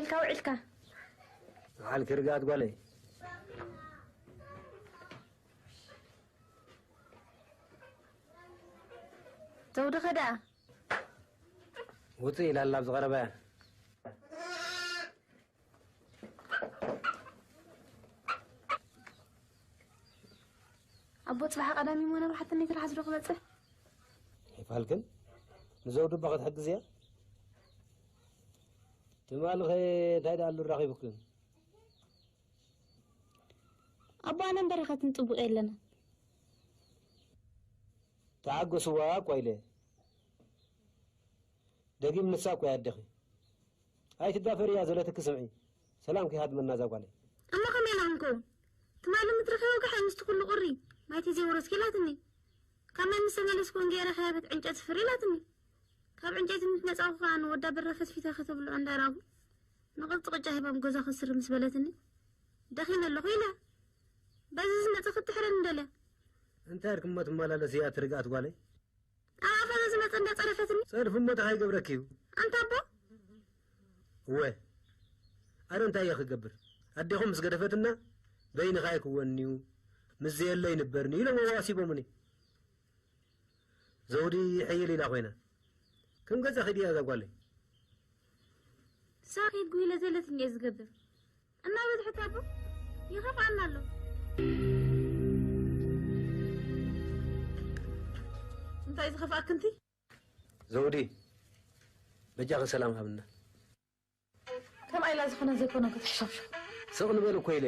ኢልካ ውዒልካ? መዓልኪ ርግኣት ጓለይ። ዘውድኸ ደኣ? ውፅእ ኢላ ኣላ ኣብ ዝቐረባ እያ። ኣቦ፣ ጽባሕ ቀዳም እሞ ናብ ሓትነይ ትልሓስ ዶ ክበጽሕ? ኣይፋልክን? ንዘውዲ እባ ክትሕግዝያ? ትማሊ ኸ እንታይ ደኣ ኣሉ ራኺቡክን? ኣቦ፣ ኣነን በረኸትን ጽቡቕ የለና። ተዓገስዋ እኳ ኢለ። ደጊም ንሳ እኮ እያ ኣደኺ። ኣይትዳፈርያ ዘለትኪ ስምዒ። ሰላም ከይሃድመና እዛ ጓለይ። እሞ ከመይ ኢልና ክንከውን? ትማሊ ምትረኺ ወግሐ ምስቲ ኩሉ ቁሪ ማይ ተዘይወረስኪ ኢላትኒ። ካብ ማይ ምስ ተመለስኩ እውን ገይረ ከያበት ዕንጨት ስፍር ኢላትኒ። ካብ ዕንጨይቲ ምስ መጻኹ ከኣ ንወዳ በራ ፈትፊተ ከተብልዖ እንዳራኹ ንቕርጺ ቅጫ ሂባ ኣብ ገዛ ከስሪ ምስ በለትኒ ደኺመ ኣለኹ ኢለ። በዚ ዝመጸ ክትሕረኒ ደልያ። እንታይ ኢልክሞ ትመላለስያ ትርግኣት ጓለይ? ኣብ ኣፈ ዝመጸ እንዳጸረፈትኒ። ጸርፊ እሞ እንታይ ይገብረኪ እዩ? ኣንታ ኣቦ። እወ። ኣነ እንታይ እየ ክገብር? ኣዴኹም ምስ ገደፈትና በይንኻ ኣይክወንን'ዩ፣ ምስ ዘየለ ይንበርኒ ኢሎም ኣዋሲቦምኒ። ዘውዲ ሕይል ኢላ ኮይና። ከም ገዛ ኺድ እያ እዛ ጓለይ። ሳኺ ጉይለ ዘለትኒ እየ ዝገብር። እናበዝሐት ኣቦ ይኸፍኣና ኣሎ። እንታይ ዝኸፍኣክ እንቲ? ዘውዲ፣ በጃኺ ሰላም ሃብና። ከምኣ ኢላ ዝኾነ ዘይኮነ ክትሕሸብሸብ። ስቕ ንበል እኮ ኢለ።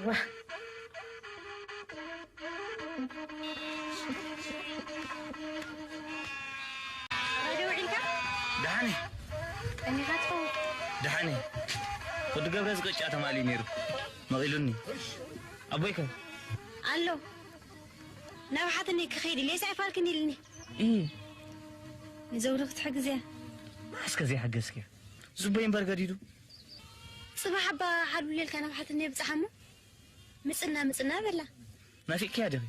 ዋ። ወደ ውዒልካ? ደሓን እየ። ቀኒኻ ትኸውን? ደሓን እየ። ወዲ ገብረ ዝቅጫ ተማልዩ ነይሩ። መቒሉኒ። ኣቦይከ? ኣሎ። ናብ ሓትነይ ክኸይድ ኢለ፣ "ሳይፋልክን" ኢልኒ። እህ። ንዘውዲ ክትሕግዝያ። መዓስ ከ ዘይሓገዝክያ? ዝቦይ እምበር ገዲዱ። ጽባሕ እባ ሓሉለልካ ናብ ሓትነይ ብጽሓ እሞ፣ ምጽና፣ ምጽና በላ። ናፊቅክያ ዲኺ?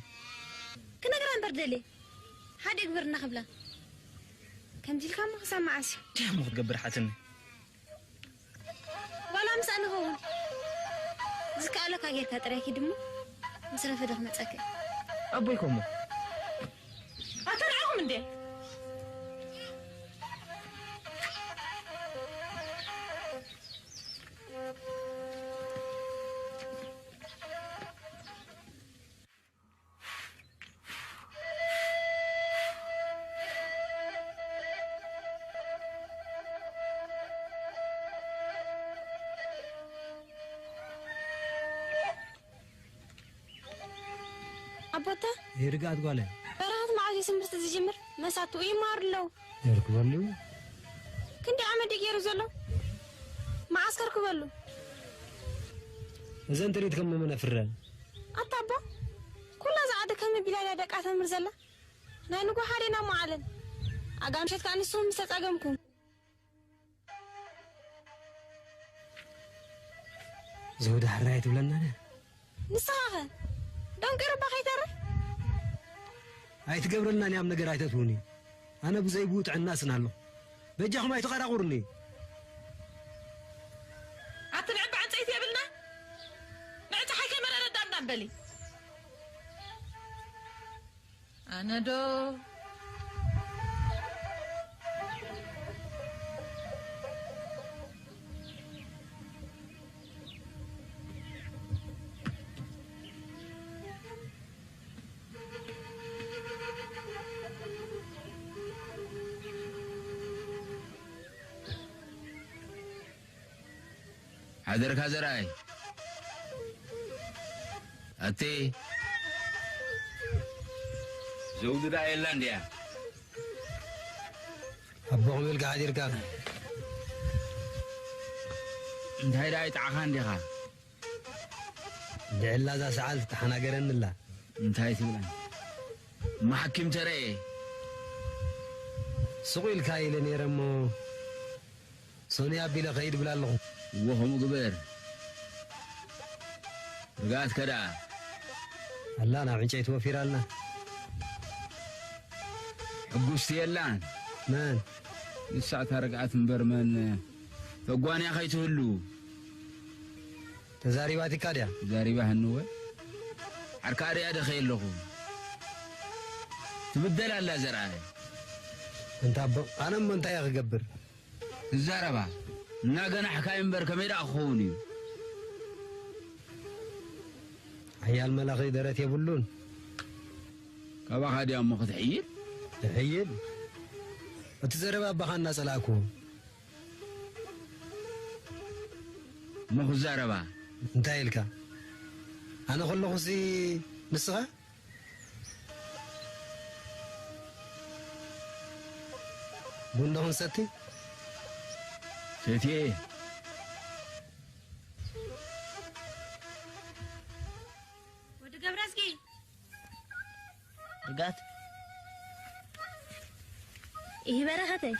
ክነግራ እምበር ደልየ። ሓደ ግበርና ክብላ። ከምዚ ኢልካ እሞ ክሳብ መዓስ እዩ? እንታይ እሞ ክትገብር ሓትነይ? ዋላ ምሳእ ንኸውን። ዝከኣለካ ጌርካ ጥራይ ኪድ እሞ፣ ምስ ረፈደ ክመጸካ እዩ። ኣቦይ ኮሞ። ኣተንዓኹም እንዴ? ኣቦታ? ይርጋት ጓለ። በረኸት መዓዝ እዩ ትምህርቲ ዝጅምር? መሳቱ ይማር ኣለዉ። የርክበሉ። ክንደይ ዓመት ድዩ ገይሩ ዘሎ? መዓስ ከርክበሉ? እዘን ትርኢት ከም መመነ ፍረ። ኣታ ኣቦ፣ ኩላ እዛ ዓዲ ከመይ ቢላ ድያ ደቃ ተምር ዘላ? ናይ ንጎ ሓደ ናብ መዓለን። ኣጋ ምሸት ከኣ ንስኹም ምስ ተጻገምኩም። ዘውዲ ሕራይ ትብለና ድያ? ንስኻኸ ደንቂሩባ ከይተርፍ? ኣይትገብረልናን እያ ኣብ ነገር ኣይተትውኒ። ኣነ ብዘይብኡ ጥዕና ስን ኣለኹ። በጃኹም ኣይትቐራቑርኒ። ኣቲ ንዕባ ዕንፀይቲ የብልና። ንዕፀ ሓይ ከይመረረ ዳምዳም በሊ። ኣነ ዶ ሓደርካ ዘርኣይ። ኣቲ ዘውዲ ደኣ የላን ድያ? ኣቦ ክብልካ ሓዲርካ። እንታይ ደኣ ይጥዓኻ እንዲኻ? ድዕላ እዛ ሰዓል ትተሓናገረኒ ኣላ። እንታይ ትብላ? እማ ሓኪም ተረኤ። ስቕ ኢልካ ኢለ ነይረ እሞ፣ ሶኒ ኣቢለ ኸይድ እብል ኣለኹ። እወ፣ ከምኡ ግበር። ርግኣትከ ደኣ? ኣላ፣ ናብ ዕንጨይቲ ወፊራልና። ሕጉስቲ የላን። መን? ንሳ እታ ርግኣት እምበር መን? ተጓንያ ከይትህሉ። ተዛሪባቲካ ድያ? ዛሪባ ህንወ። ዓርካ ኣርእያ ደኸየ ኣለኹ። ትብደል ኣላ ዘርኣየ። እንታ ኣቦ፣ ኣነ እሞ እንታይ እየ ክገብር? ትዛረባ። እናገናሕካ እምበር ከመይ ደኣ ክኸውን እዩ? ሓያል መላኺ ደረት የብሉን። ካባኻ ድያ እሞ ክትሕይል? ትሕይል? እቲ ዘረባ ኣባኻ እናጸላእኩዎ። እሞ ክዛረባ። እንታይ ኢልካ? ኣነ ከለኹሲ ንስኻ? ቡን ዶ ክንሰቲ? ሰትየ። ወዲ ገብረዝጊ። ርጋት። ይህ በረኸተይ።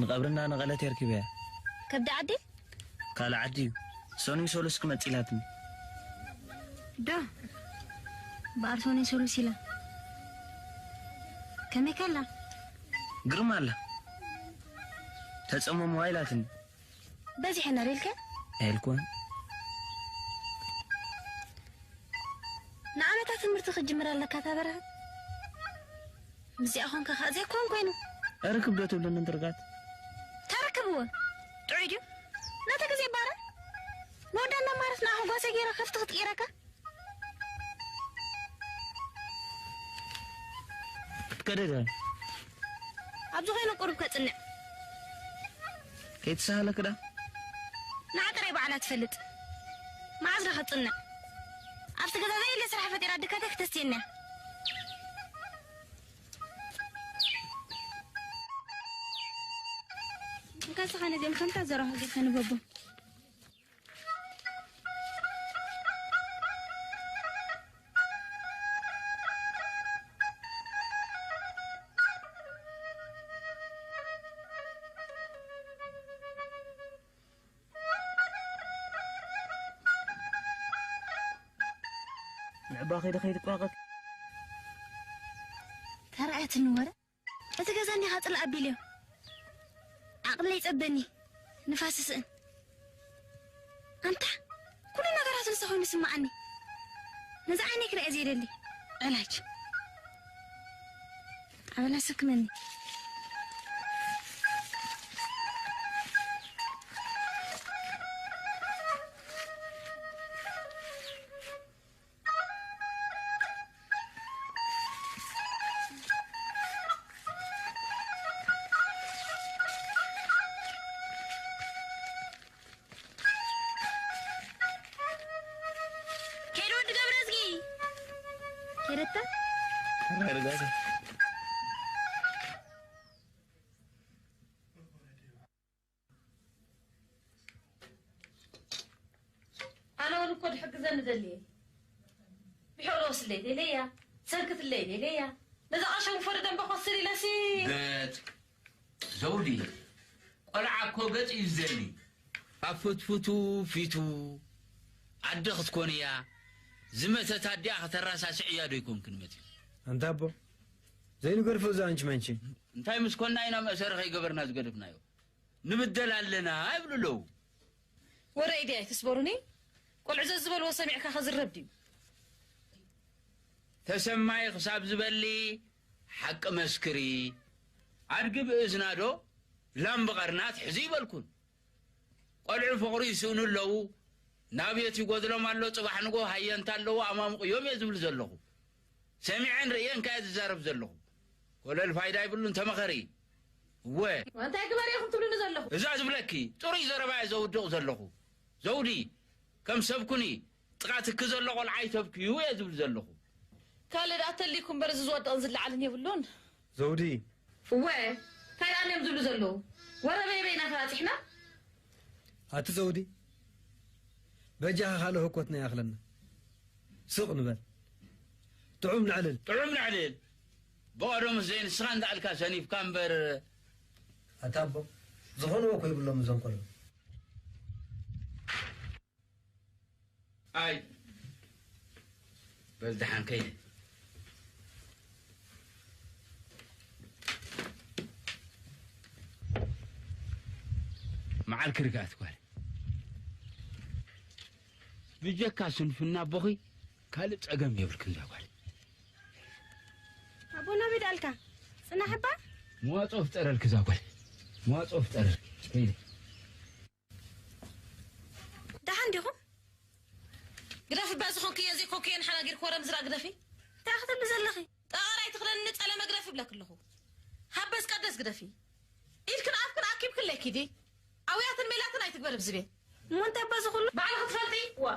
ንቐብርና ንቐለት የርኪበያ። ከብዲ ዓዲ? ካልእ ዓዲ እዩ። ሰኑይ ሰሉስ ክመጽእ ኢላትኒ። ዶ? በኣር ሰኑይ ሰሉስ ኢላ። ከመይ ከላ? ግርማ ኣላ። ተጸመምዋ ኢላትኒ። በዚሐ ነር ኢልከ? ኢልኩን። ንዓመታ ትምህርቲ ክትጅምር ኣለካ እታ በረኸት። ምስዚኣ ኾንካ ኸኣ ዘይኮን ኮይኑ። ርክብ ዶ ትብለኒ እንድርጋት? ተረክብዎ። ጥዑይ ድዩ? ነቲ ግዜ ባረ። መወዳእና ማለት ንኣኹ ጓሰ ገይረ ከፍቲ ክትቅይረካ። ከደጋ። ኣብዚ ኾይነ ቁሩብ ከጽንዕ። ከይትሰሃለክ ዳ? ንዓ ጥራይ ባዕላ ትፈልጥ። መዓዝ ዶ ከጽንዕ? ኣብቲ ገዛ ዘየለ ስራሕ ፈጢራ ድካተይ ክተስትየኒ እያ። እንካ ስኻ ነዚኦም ከምታ ዘረባ ጌርካ ንበቦ። ንዕባ ከይደ ከይትቋቐት። ተራእየትኒ ወረ። እቲ ገዛ እኒኻ ጽላእ ኣቢልዮ። ዓቕለይ ጸበኒ። ንፋስ ስእን። ኣንታ፣ ኩሉ ነገራት ንሳ ኮይኑ ስምዓኒ። ነዚ ዓይነይ ክርእየ ዘይደሊ። ዕላጅ። ኣበላ ስክመኒ። ከይዱ ወዲ ገብረዝጊ። ከይደታ? ረጋተ። ኣነ እውን እኮ ድሕግዘኒ ደልየ። ብሕቕሎ ስለይ ደለያ፣ ሰንክትለይ ደለያ። ነዛ ቐሸንፈሪ ደንበ ኮስር ኢለሲ። ገጽ፣ ዘውዲ፣ ቆልዓ እኮ ገጽ እዩ ዝደሊ። ኣብ ፍትፍቱ ፊቱ ኣደ ክትኮን እያ። ዝመተት ኣዲኣ ከተራሳስዕ እያ ዶ ይኮንክን መጺኡ? ኣንታ ኣቦ፣ ዘይንገድፎ እዛ ኣንቺ መንቺ። እንታይ ምስ ኮና ኢና መእሰሪ ከይገበርና ዝገደፍናዮ? ንብደል ኣለና ይብሉ ኣለዉ። ወረ ኢደይ ኣይትስበሩኒ። ቆልዑ ዘዝበልዎ ሰሚዕካ ከዝረብ ድዩ? ተሰማይ ክሳብ ዝበሊ ሓቂ መስክሪ። ኣድጊ ብእዝና ዶ ላም ብቐርና ትሕዚ ይበልኩን። ቆልዑ ፍቕሪ ይስእኑ ኣለዉ። ናብየት ይጎድሎም ኣሎ፣ ጽባሕ ንጎ ሃየንታ ኣለዉ፣ ኣማሙቕ እዮም እየ ዝብል ዘለኹ። ሰሚዐን ርእየን ከኣ ዝዛረብ ዘለኹ። ኮለል ፋይዳ ይብሉን፣ ተመኸሪ። እወ። እንታይ ግበር ኢኹም ትብሉኒ ዘለኹ? እዛ ዝብለኪ፣ ጽሩይ ዘረባ እየ ዘውድቕ ዘለኹ። ዘውዲ፣ ከም ሰብ ኩኒ፣ ጥቓ ትኪ ዘሎ ቆልዓ ኣይተብክዩ እየ ዝብል ዘለኹ። ካልእ ደኣ ተሊኩም እምበር፣ እዚ ዝወድቕን ዝለዓልን የብሉን። ዘውዲ። እወ፣ እንታይ ደኣ እዮም ዝብሉ ዘለዉ? ወረ በይ በይና ተባጺሕና? ኣቲ ዘውዲ፣ በጃኻ ካልእ ህኮትና ይኣኽለና። ስቕ ንበል። ጥዑም ነዕልል። ጥዑም ነዕልል። ብቐደሙስ ዘይንስኻ እንዳኣልካ ሰኒፍካ እምበር። ኣታ ኣቦ፣ ዝኾንዎ እኮ ይብሎም እዞም ቆልዑ። ኣይ፣ በል ደሓን ከይደ። መዓልኪ ርግኣት ጓል። ብጀካ ስንፍና ኣቦኺ ካልእ ጸገም የብልክን እዛ ጓል። ኣቦና ቤት ኣልካ ጽናሕ እባ። መዋጽኦ ፍጠረልኪ እዛ ጓል። መዋጽኦ ፍጠረልኪ። ከይደ። ደሓን ዲኹም? ግደፊ እባ ዝኾንክዮ ዘይኮንክዮ ንሓናጊር ኮረም ዝራ ግደፊ። እንታይ ክትብሊ ዘለኺ? ጠቐር ኣይትኽደኒ ጸለመ ግደፊ እብለኪ ኣለኹ። ሃበስ ቀደስ ግደፊ። ኢድክን ኣፍክን ኣኪብክለይ ኪዲ። ኣውያትን ሜላትን ኣይትግበር ኣብዚ ቤት። እሞ እንታይ እባ እዚ ኩሉ? ባዕልኺ ትፈልጢ? ዋ።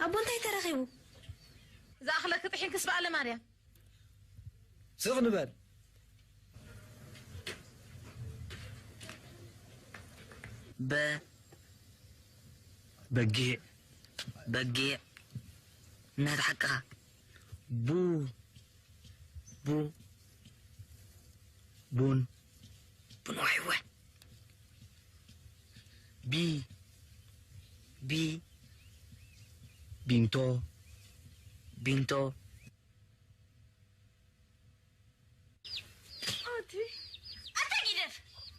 ኣቦ እንታይ ተረኺቡ? ዝኣኽለኪ ጥሒንክስ በኣለ ማርያም። ስቕ ንበል። በ በጊዕ በጊዕ ነቲ ሓቅኻ ቡ ቡ ቡን ቡን ዋይወ ቢ ቢ ቢንቶ ቢንቶ ኣቲ ኣታ ጊደፍ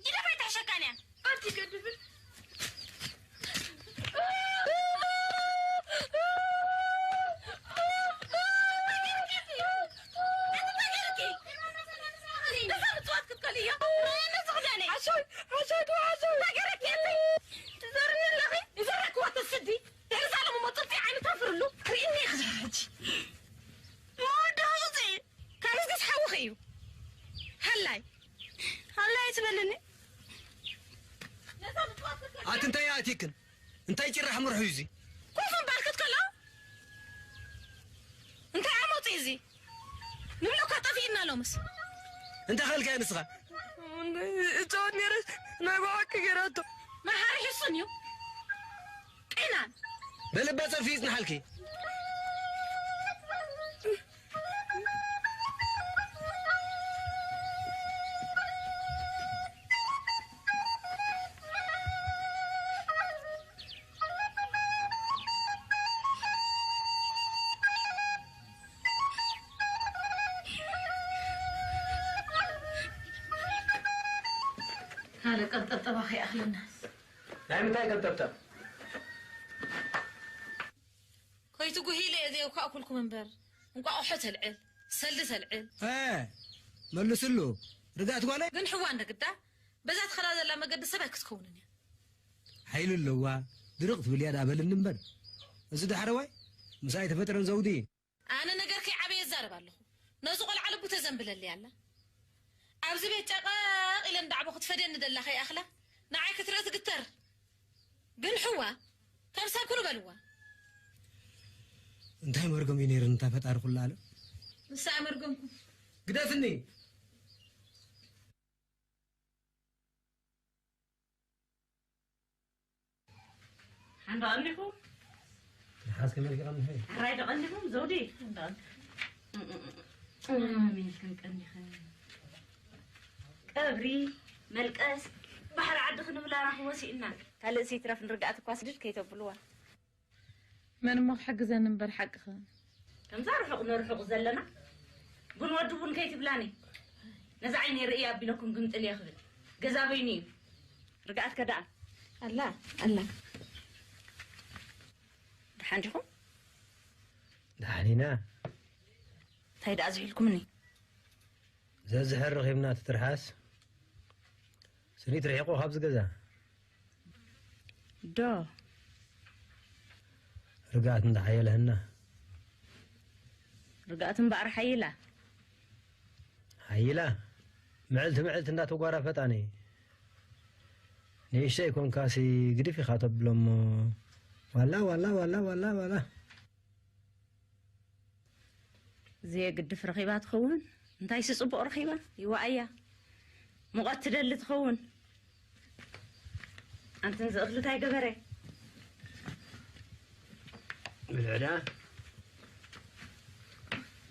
ጊደፍ ኣይትሕሸካን እያ። ኣቲ ገድፍን መወዳእኡ እዚ ካብ ህዝብስ ሓውኺ እዩ። ሃላይ ሃላይ ትበልኒ። ኣቲ እንታይ ኣቲክን? እንታይ ጭራሕ ምርሑ እዩ እዚ? ኮፍ ምባል ክትከሎ እንታይ ዓመፁ እዩ እዚ? ንብለካ ጠፊእና ሎምስ። እንታይ ኸልካዮ ንስኻ? እትወት ነይረ ናይ ብሓቂ ገይራቶ። መሓሪ ሕሱን እዩ። ቂናን በልባ ጸርፊ ይጽንሓልኪ። ካልእ ቀብጠብጠባ ከይኣኽለናስ። ናይ ምንታይ ቀብጠብጠብ? ከይትጉሂ ኢለ እየ ዘየውካእኩልኩም እምበር፣ እንቋቑሖ ተልዕል፣ ሰልዲ ተልዕል። እ፣ መልስሉ፣ ርግኣት ጓለይ። ግን ሕዋ እንደ ግዳ፣ በዛ ትኸዳ ዘላ መገዲ ሰብ ኣይክትከውንን እያ። ሓይሊ ኣለዋ፣ ድርቕ ትብል እያ ደኣ በልኒ እምበር። እዚ ዳሕረዋይ፣ ምስ ኣይተፈጥረን ዘውዲ። ኣነ ነገር ከይዓበየ እዛረብ ኣለኹ። ነዚ ቆልዓ ልቡ ተዘንብለለይ ኣላ። ኣብዚ ቤት ጨቐቕ ኢለን ዳዕቦ ክትፈድየኒ ደላ ከይኣኽላ ንዓይ ክትርኢ ትግተር። ግን ሕዋ ከም ሰብ ኩኑ በልዋ። እንታይ መርገም እዩ ነይሩ እንታ ፈጣሪ ኩሉ ዓለም? ንሳ መርገምኩም። ግደፍኒ። ሓንዳ ቀኒኹም? ንሓስ ከመልኪ ቀኒኺ? ሕራይ ዶ ቀኒኹም? ዘውዲ? ሓንዳ ቀኒኹም? ኣሜን ክንቀኒኸ። ቀብሪ፣ መልቀስ፣ ባሕሪ ዓዲ ክንብላ ራኹ ወሲእና። ካልእ ሲትረፍ ንርግኣት እኳ ስድድ ከይተብልዋ። መን እሞ ክሕግዘኒ እምበር ሓቅኺ። ከምዛ ርሑቕ ንርሑቕ ዘለና ቡን ወዲ ቡን ከይትብላኒ። ነዛ ዓይነይ ርእይ ኣቢለኩም ግምጥል እየ ክብል። ገዛ በይኑ እዩ። ርግኣት ከደኣ? ኣላ፣ ኣላ። ደሓን ዲኹም? ደሓን ኢና። እንታይ ደኣ ዝሒልኩምኒ? ዘዝሕር ረኺብና ትትርሓስ። ስኒት ርሒቑ ካብዚ ገዛ። ዶ? ርግኣት እንዳሓየለህና። ርግኣት እምበኣር ሓይላ። ሓይላ? ምዕልቲ ምዕልቲ እንዳተጓራፈጣኒ። ንእሽተይ ኮንካሲ ግድፍ ኢኻ ተብሎ እሞ። ዋላ፣ ዋላ፣ ዋላ፣ ዋላ፣ ዋላ። ዘየግድፍ ረኺባ ትኸውን። እንታይሲ ጽቡቕ ረኺባ? ይዋኣያ። ሙቐት ትደሊ ትኸውን። ኣንትን ዝእኽሊ እንታይ ገበረ? ብልዕዳ።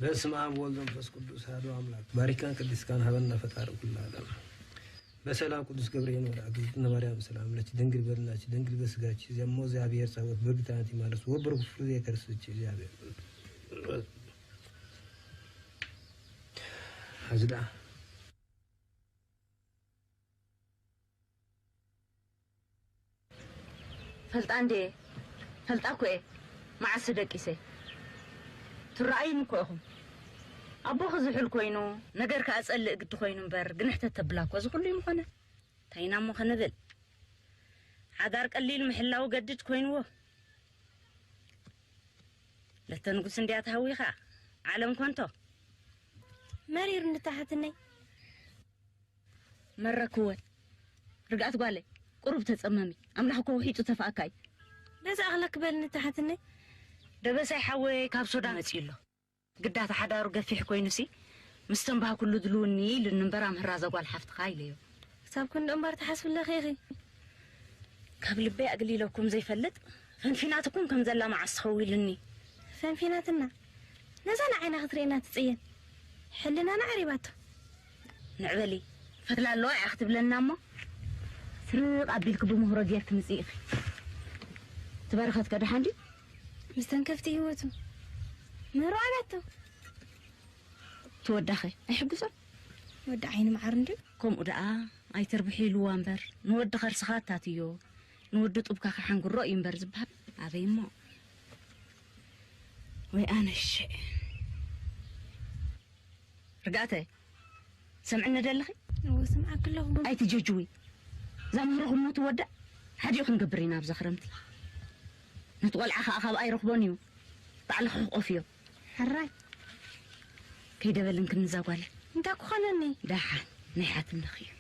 በስመ አብ ወወልድ ወመንፈስ ቅዱስ አሐዱ አምላክ። ባሪካን ቅድስካን ሀበና ፈጣሪ ኩሉ ዓለም። በሰላም ቅዱስ ገብርኤል መልአክ እግዝእትነ ማርያም ሰላም ለኪ ድንግል በድናኪ ድንግል በስጋኪ ዘሞ እግዚአብሔር ጸወት ብርክት አንቲ ማለት ወብሩክ ፍሬ ከርስኪ እግዚአብሔር። ሐዚ ደኣ ፈልጣ እንዴ? ፈልጣ እኮ እየ። መዓስ ደቂሰ? ትረኣዩኒ እኮ ኢኹም። ኣቦኺ ዝሑል ኮይኑ፣ ነገር ከኣ ጸልእ ግዲ ኮይኑ እምበር፣ ግንሕተት ተብላ እኮ እዚ ኩሉ እዩ ምኾነ። እንታይ ኢና እሞ ክንብል? ሓዳር ቀሊል ምሕላው ገድድ ኮይንዎ። ለተ ንጉስ እንድያ ተሃዊኻ። ዓለም ኮንቶ። መሪር እንተሓትነይ። መረክወ። ርግኣት ጓለይ፣ ቁሩብ ተጸመሚ። ኣምላኽ እኮ ውሒጡ ተፋእካ እዩ። ነዛ ኣኽለክ በልኒ ተሓትኒ። ደበሳይ ሓወይ ካብ ሱዳን መጺኡ ኣሎ። ግዳታ ሓዳሩ ገፊሕ ኮይኑሲ፣ ምስ ተንባህ ኩሉ ድልውኒ ኢሉኒ እምበር፣ ኣምህራ ዘጓል ሓፍትኻ ኢለዮ። ክሳብ ክንዲ እምበር ትሓስብለኺ ኢኺ። ካብ ልበይ ኣግሊለኩም ዘይፈልጥ፣ ፈንፊናትኩም ከም ዘላ መዓስ ትኸው ኢሉኒ። ፈንፊናትና? ነዛ ንዓይና ክትርእየና ትጽየን። ሕልናና ዓሪባቶ። ንዕበሊ፣ ፈትላ ኣለዋ እያ ክትብለና እሞ፣ ስርቕ ኣቢልኪ ብምህሮ ጌርኪ ምጽእ ኢኺ። እቲ በረኸት ከ ደሓን ድዩ? ምስ ተንከፍቲ ህይወቱ ምህሮ ኣብያቶ። ትወዳኸ ኣይሕጉሶን? ወዲ ዓይኒ መዓር እንድዩ። ከምኡ ደኣ ኣይትርብሒ ኢልዋ እምበር፣ ንወዲ ከርስኻ ኣታትዮ፣ ንወዲ ጡብካ ክሓንግሮ እዩ እምበር ዝበሃል። ኣበይ እሞ? ወይ ኣነሸ። ርግኣተ፣ ሰምዕኒ ደለኺ? እወ፣ ስምዓኪ ኣለኹ። ኣይትጀጅዊ። እዛ ምህርኹም ሞ ትወዳእ? ሓዲኡ ክንገብር ኢና ኣብዛ ክረምቲ። ነቲ ቆልዓ ኸኣ ካብ ኣይረኽቦን እዩ። ባዕልኺ ክቆፍዮ። ሕራይ። ከይደበልን ክንዛ ጓለ። እንታይ ክኾነኒ? ደሓን፣ ናይ ሓትነኺ እዩ።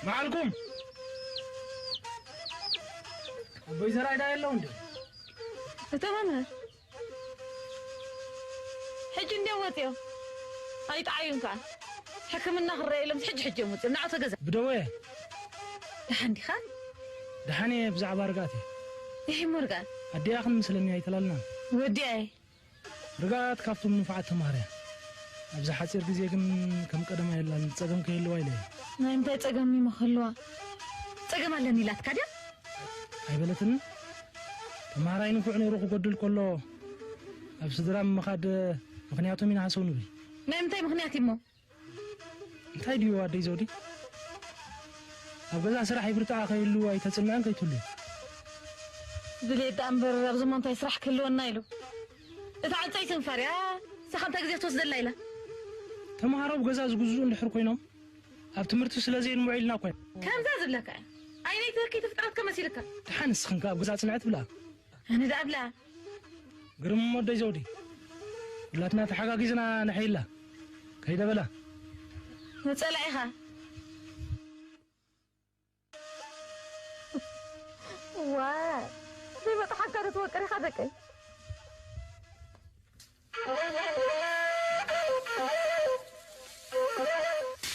መዓልኩም ኣቦይ ዘርኣይ ዳ የለው እንዴ? እቶ መምህር፣ ሕጂ እንድዮም ወፂኦም። ኣይጠዓዩን ከኣ። ሕክምና ክረአ ኢሎም ሕጂ ሕጂ እዮም ወፂኦም። ንዓቶ ገዛ። ብደወ እየ። ደሓን ዲኻ? ደሓን እየ፣ ብዛዕባ ርግኣት እየ። ይህ እሞ ርግኣት? ኣዲኣ ክንምስለኒ ኣይተላልናን። ወዲኣ እየ። ርግኣት ካብቶም ንፉዓት ተማሃሮ እያ። ኣብዚ ሓፂር ግዜ ግን ከም ቀደማ የላን፣ ጸገም ከይህልዋ ኢለ እየ። ናይ ምንታይ ጸገም እሞ ክህልዋ? ጸገም ኣለኒ ኢላትካ ድያ? ኣይበለትንን። ተማሃራይ ንፉዕ ነይሩ ክጎድል ከሎ፣ ኣብ ስድራ ምኻድ ምኽንያቶም ኢና ሃሰው ንብል። ናይ ምንታይ ምኽንያት እሞ? እንታይ ድዩ ኣደይ ዘውዲ? ኣብ ገዛ ስራሕ ይብርትዓ ከይህሉ ኣይተጽንዐን ከይትህሉ። ድሌት ደኣ እምበር ኣብዚ እሞ እንታይ ስራሕ ክህልወና ኢሉ? እታ ዕንጸይቲ ንፋርያ፣ እሳ ከምታ ግዜ ትወስደላ ኢላ። ተምሃሮ ኣብ ገዛ ዝግዝኡ እንድሕር ኮይኖም፣ ኣብ ትምህርቲ ስለ ዘይንምዑ ኢልና እኮ ኢና። ከምዛ ዝብለካ እያ። ዓይነይቲ ህርኪቲ ፍጥረት ከመሲልካ። ደሓን ንስኽን ከ ኣብ ገዛ ጽንዐ ትብላ? ኣነ ደኣ ብላ። ግርም እሞ ኣደይ ዘውዲ፣ ኩላትና ተሓጋጊዝና ንሐይላ። ከይደ በላ። ንጸላኢኻ። ዋይ፣ ዘይበጽሓካ ዶ ትወቅር ኢኻ ደቀይ?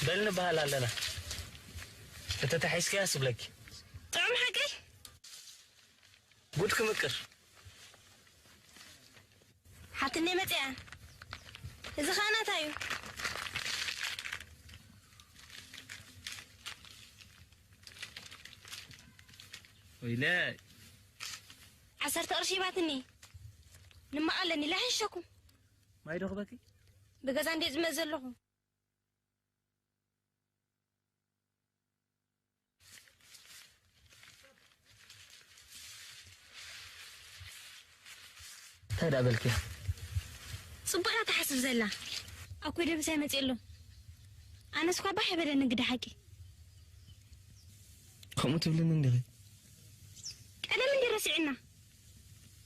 በል ንበሃል ኣለና። እንተ ተሓይስካያስ እብለኪ። ጥዑም ሓቀይ? ጉድ ክምቅር። ሓትነይ መጽያ። እዚ ኸኣ ናታ እዩ። ወይለይ። ዓሰርተ ቅርሺ ሂባትኒ። ንመቓለኒ ላሕሸኩም። ማይ ዶ ክበኪ? ብገዛ እንዴ ዝመ ዘለኹ። እንታይ ደኣ በልክያ? ጽቡቕ እያ ትሓስብ ዘላ። ኣኮይ ደብሳይ መጽእ ኣሎ። ኣነስ እኳ ባሕ በለኒ ግዲ ሓቂ። ከምኡ ትብልኒ እንዲኺ? ቀደም እንዲ ረሲዕና።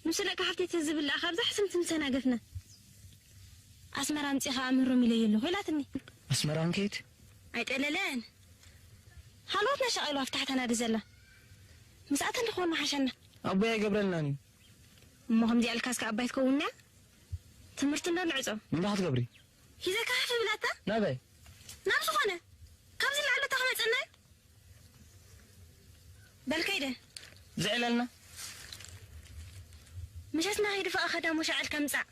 ንሱ ለካ ሓፍተይ ተዝብል ለኣ ካብዛ ሕስምቲ ምሰና ገፍና። ኣስመራ ኣምጺኻ ኣምህሮም ኢለዮ ኣለኹ ኢላትኒ። ኣስመራ እንከይድ? ኣይጠለለን። ሃልዋትና ሸቒሉ ኣብ ታሕታ ናዲ ዘላ። ምስኣተን ተኾንና ሓሸና። ኣቦይ ኣይገብረልናን እዩ። እሞ ከምዚኣ ኢልካ እስከ ኣባይ ትከውንና? ትምህርቲ እንዶ ንዕጾ። እንታይ ክትገብሪ? ሂዘካ ሃፍ ብላታ? ናበይ? ናብ ዝኾነ። ካብዚ ላዕሊ እታ ክመጸና እዩ? በል ከይደ። ዝዕለልና። ምሸትና ከይድፋኣ ከዳሞ ሻዕል ከምጻእ።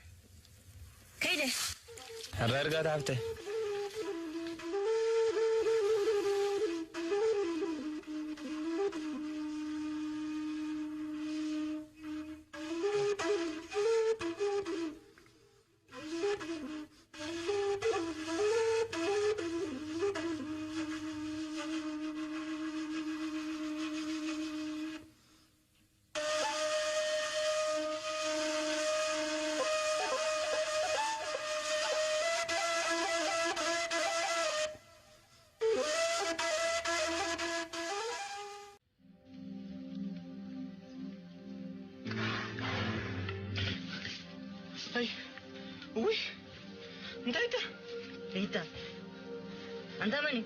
ከይደ። ሕራይ ርጋታ ሃብተ። ውሽ እንታይ ተ ሪታ፣ ኣንታ መን እዩ?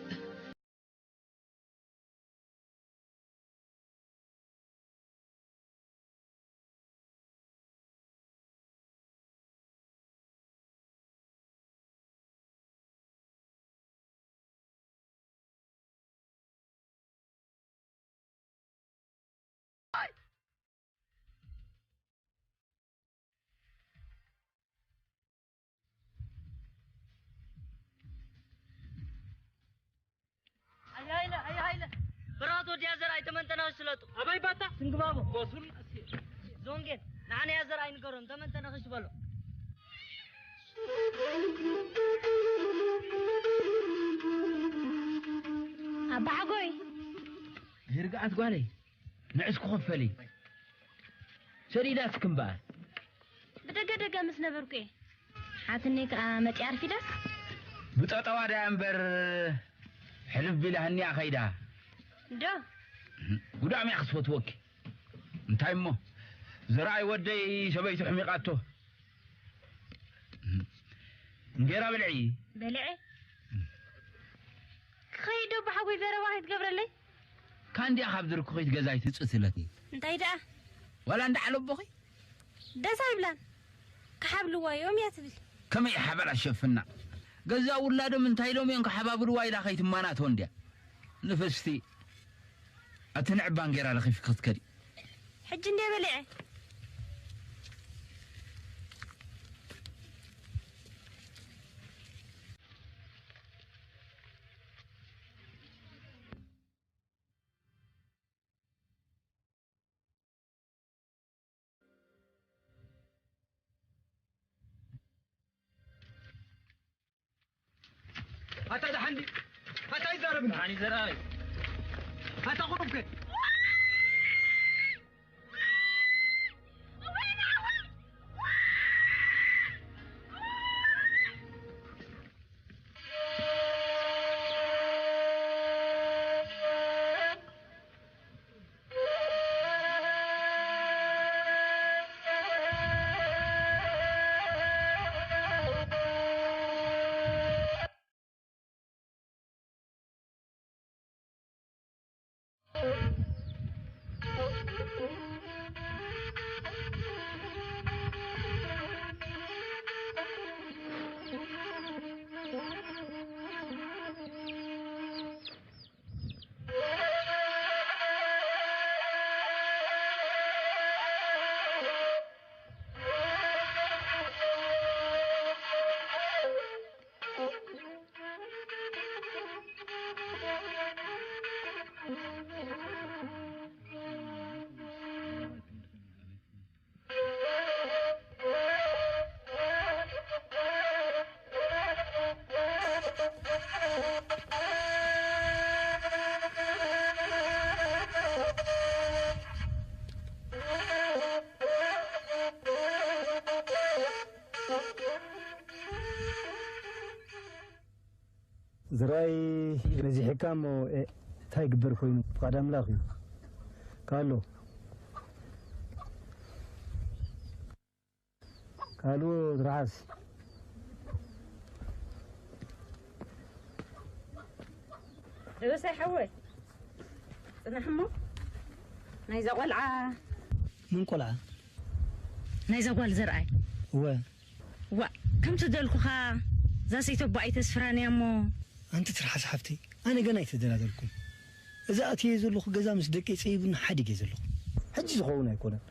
ኣያይለ ኣያይለ፣ ብራቶ ዲያ ዘርኣይ ተመንጠና ስለጡ። ኣባይ ባታ ስንግባቦ። ጎሱን ዞንጌን ንዓና ያ ዘርኣይ ንገሮም ተመንጠና ክሽ በሎ። ኣባሓጎይ። ዝርግኣት ጓለይ፣ ንዕስ ክኸፈሊ ሰዲዳትኪ እምበኣር። ብደገ ደገ ምስ ነበርኩ እየ። ሓትነይ ከኣ መጺኣ ኣርፊዳስ። ብጠጠዋ ድያ እምበር ሕልፍ ቢላ ህኒኣ ከይዳ። ዶ? ጉዳም እያ ክስፈትወኪ። እንታይ እሞ፣ ዘርኣይ ወደይ ሰበይቱ ሕሚቓቶ። እንጌራ ብልዒ። በልዐ። ክኸይድ ዶ ብሓጎይ ዘረባ ከይትገብረለይ? ካንዲኣ ካብ ዝርኩኺት ገዛይ ትጽእ ትለኪ። እንታይ ደኣ? ዋላ እንዳ ዓለቦኺ? ደስ ኣይብላን። ክሓብልዋ እዮም እያ ትብል። ከመይ ሓበላ ሸፍና? ገዛ ውላዶም እንታይ ኢሎም እዮም ክሓባብልዋ ኢላ ከይትማናቶ እንድያ። ንፍስቲ፣ ኣቲ ንዕባን ጌራ ለኺፍኪ ክትከዲ። ሕጂ እንድየ በሊዐ። ኣታ ደሓን ድዩ? ኣታ ይዛረብኒ። ደሓን እዩ ዘርኣይ። ኣታ ቁሩብከ? ዝራይ ነዚሕካ እሞ፣ እ፣ እንታይ ይግበር ኮይኑ? ፍቓድ ኣምላኽ እዩ። ካሎ። ካልኦ ትርሓስ። ደበሳይ ሓወይ፣ ጽናሕ እሞ ናይዛ ቆልዓ። ምን ቆልዓ? ናይዛ ጓል ዘርኣይ። እወ። ዋእ፣ ከምቲ ደልኩኻ እዛ ሰይተቦ ኣይተስፍራን እያ እሞ። ኣንቲ ትርሓስ ሓፍተይ፣ ኣነ ገና ኣይተደላደልኩን። እዛ ኣትየ ዘለኹ ገዛ ምስ ደቀይ ጸይቡኒ ሓዲገ ዘለኹ። ሕጂ ዝኸውን ኣይኮነን።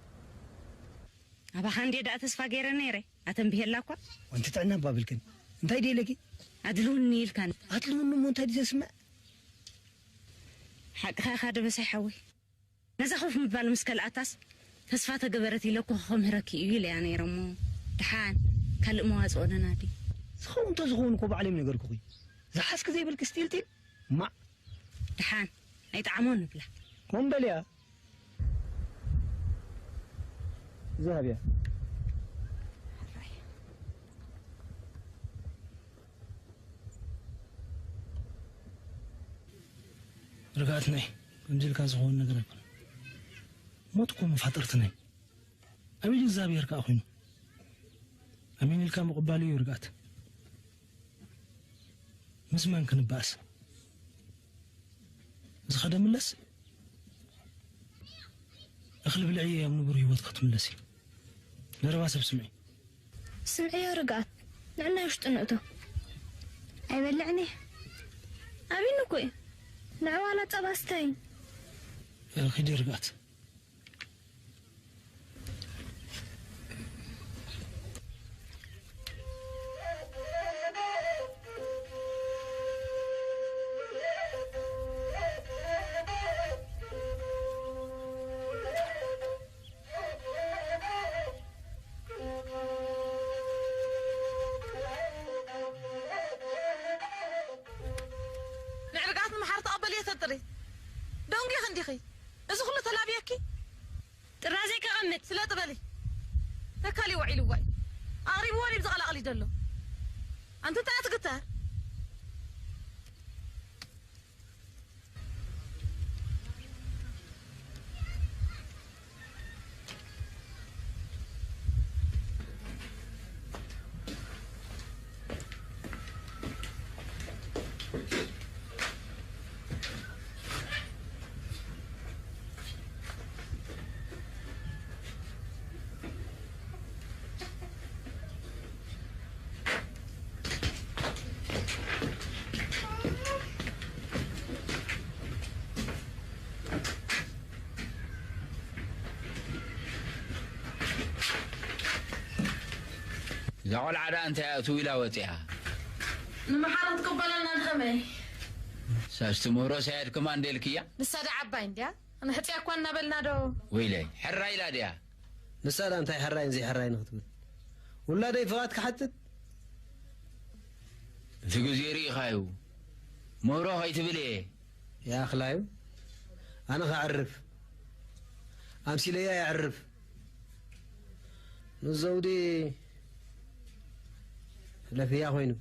ኣባኻ እንድየ ደኣ ተስፋ ገይረ ነይረ፣ ኣተንቢሄላ እኳ። ኣንቲ ጥዕና ባብልክን፣ እንታይ ደለኪ? ኣድልውኒ ኢልካኒ። ኣድልውኒ እሞ እንታይ ድዩ ዘስምዕ? ሓቅኻ ኢኻ ደበሳይ ሓወይ። ነዛ ኮፍ ምባል ምስ ከልኣታስ ተስፋ ተገበረት ኢለ እኮ ክምህረኪ እዩ ኢለያ ነይረ እሞ፣ ደሓን ካልእ መዋጽኦ ነናዲ። ዝኸውን እንተዝኸውን እኮ ባዕለይ ምነገርኩኺ። ዝሓዝኪ ዘይብልኪ ስቲልቲል፣ ማዕ። ደሓን ኣይጠዓሞን ንብላ። ኮም በልያ። ዝሃብያ። ርግኣትነይ፣ ከምዚ ኢልካ ዝኸውን ነገር ኣይኮነን። ሞት እኮ መፋጥርትነይ። ኣቤል እግዚኣብሔር ከኣ ኮይኑ። ኣሚን ኢልካ ምቕባል እዩ ርግኣት። ምስ መን ክንበኣስ? ዝኸደ ምለስ? እኽሊ ብልዒ ኣብ ንቡር ህይወት ክትምለስ እዩ። ዘረባ ሰብ ስምዒ። ስምዕዮ ርግኣት፣ ንዕና ውሽጢ ንእቶ። ኣይበልዕን እየ። ኣቢኒ እኮ እዩ። ንዕዋላ ጸባ ስተይ። እ፣ ኺዲ ርግኣት። ንዕርጋት ንምሓር ተቐበልዮ ተጥሪ። ደንጉኺ እንዲኺ። እዚ ኩሉ ተላብየኪ? ጥራዘይ ከቐምጥ። ስለ ጥበሊ። ተካሊ ውዒሉ ዋይ። ኣቕሪብዎ ድዩ ብዝቐላቕል ይደሎ? ኣንቲ እንታይ ትግተር? እዛ ቆልዓ ደኣ እንታይ እያ እትው ኢላ ወፂኣ? ንምሓር ክትቅበለና ንኸመይ? ሳስቲ ምህሮ ሳየድ ከማን ደልክያ? ንሳ ዳ ዓባይ እንድያ? ኣነ ሕፅያ እኳ እናበልና ዶ? ወይለይ፣ ሕራ ኢላ ድያ? ንሳ ዳ እንታይ ሕራይን ዘይሕራይን ክትብል? ውላደይ ፍቓድ ክሓትት? እቲ ግዜ ርኢኻዩ። ምህሮ ከይትብል እየ። ይኣኽላዩ። ኣነ ከዕርፍ። ኣምሲለያ የዕርፍ። ንዘውዲ ለፍያ ኮይኑ።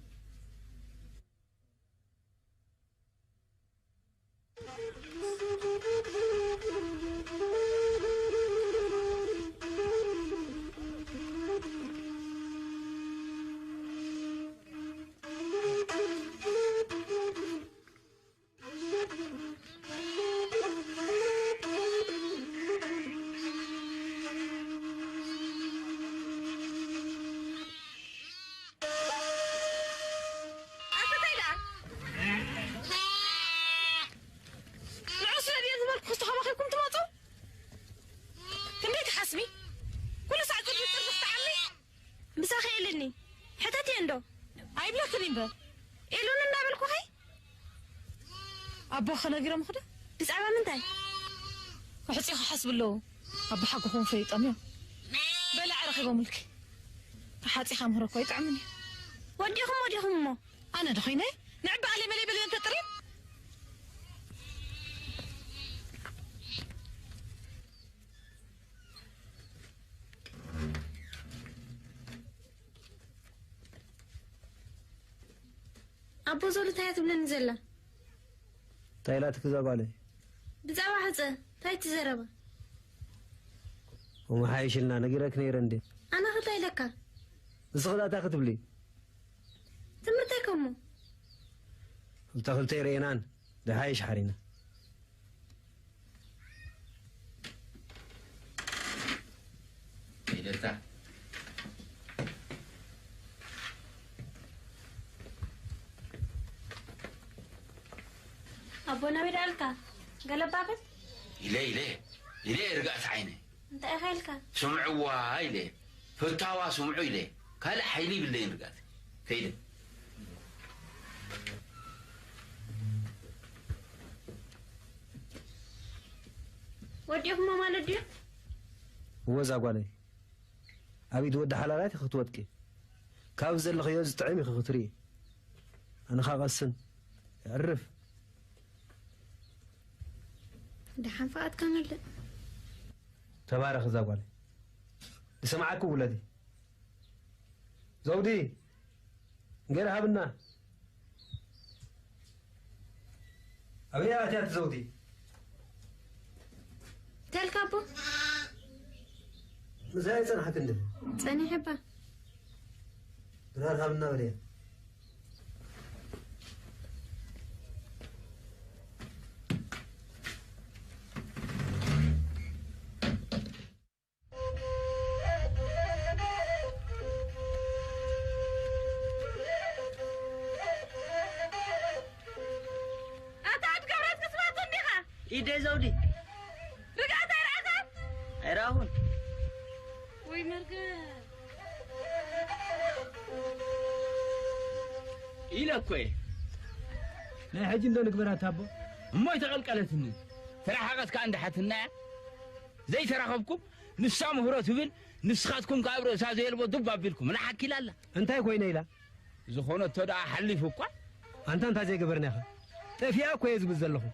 ኣንተ እንታይ ደኣ? ንዑ ስለ ድየ ዝበልኩ፣ ክስተኸባኺብኩም ትመጹ? ክንደይ ትሓስሚ? ኩሉ ሳዕ ቅድሚ ጥርዚ ክትዓሚ? ምሳኺ ኢልኒ። ሕተትዮ እንዶ። ኣይብለክን እምበር። ኢሉኒ እንዳበልኩኺ? ኣቦኺ ነጊሮምኺ ዶ? ብዛዕባ ምንታይ? ከሕጽዩ ክሓስቡ ኣለዉ። ኣቦ ሓጎኹም ፈሊጦም እዮም። በላዕ ረኺቦምልኪ። ተሓጺኻ ምህሮ እኮ ኣይጥዕምን እዩ። ወዲኹም ወዲኹም እሞ። ኣነ ዶ ኾይነ? ንዕበ ኣለ መለ በለ እንተ ጥሪም። ኣቦ ዞሉ እንታይ እያ ትብለኒ ዘላ? እንታይ ኢላትኪ እዛ ጓለይ? ብዛዕባ ሕፀ እንታይ ትዘረባ? እሞ ሓይሽልና ነጊረክ ነይረ እንዴ? ኣነ ኸ እንታይ ኢለካ? ንስኺ ዳኣ እንታይ ክትብሊ? ትምህርተይ ከሞ? ክልተ ክልተ ይርእየናን ደሓይሽ ሓሪና። ኢደታ። ኣቦና ቤት ኣልካ ገለባበት? ኢለ፣ ኢለ፣ ኢለ ርግኣት ዓይነ። እንታይ ኢኻ ኢልካ? ስምዕዋ ኢለ። ፈታዋ ስምዑ ኢለ። ካልእ ሓይሊ ይብለይን ርግኣት። ከይደ። ወዲኹሞ ማለት ድዩ? እወ እዛ ጓለይ። ኣብ ኢድ ወዲ ሓላላት ኢኺ ክትወድቂ። ካብ ዘለኽዮ ዝጥዕም ኢኺ ክትርኢ። ኣነ ኸኣ ቀስን። የዕርፍ። ደሓን ፍቓድካ መልእ። ተባረኽ እዛ ጓለይ። ዝሰምዓኪ ውለዲ። ዘውዲ፣ እንጌራ ሃብና። ኣበይ ኣትያ እቲ ዘውዲ? ተልካ ኣቦ። ምሳይ ጸንሓት እንደ? ጸኒሐ እባ። ዛር ሃብና በልያ። ኣታ ኣድገብረት ክስባት እንዲኻ? ኢደይ ዘውዲ። ርግኣት ኣይረኣኻን? ኣይረኣኹን። ወይ መርገም። ኢለ እኮ እየ። ናይ ሕጂ እንዶ ንግበራ ታቦ። እሞ ኣይተቐልቀለትኒ። ተረሓቐት ከኣ እንዳ ሓትናያ። ዘይተራኸብኩም ንሳ ምህሮ ትብል፣ ንስኻትኩም ከኣ ኣብ ርእሳ ዘየልቦ ዱብ ኣቢልኩም። ንሓኪላ ኣላ። እንታይ ኮይነ ኢላ? ዝኾነቶ ደኣ ሓሊፉ እኳ። ኣንታ እንታይ ዘይገበርና ኢኻ? ጠፊኣ እኮ እየ ዝብል ዘለኹ።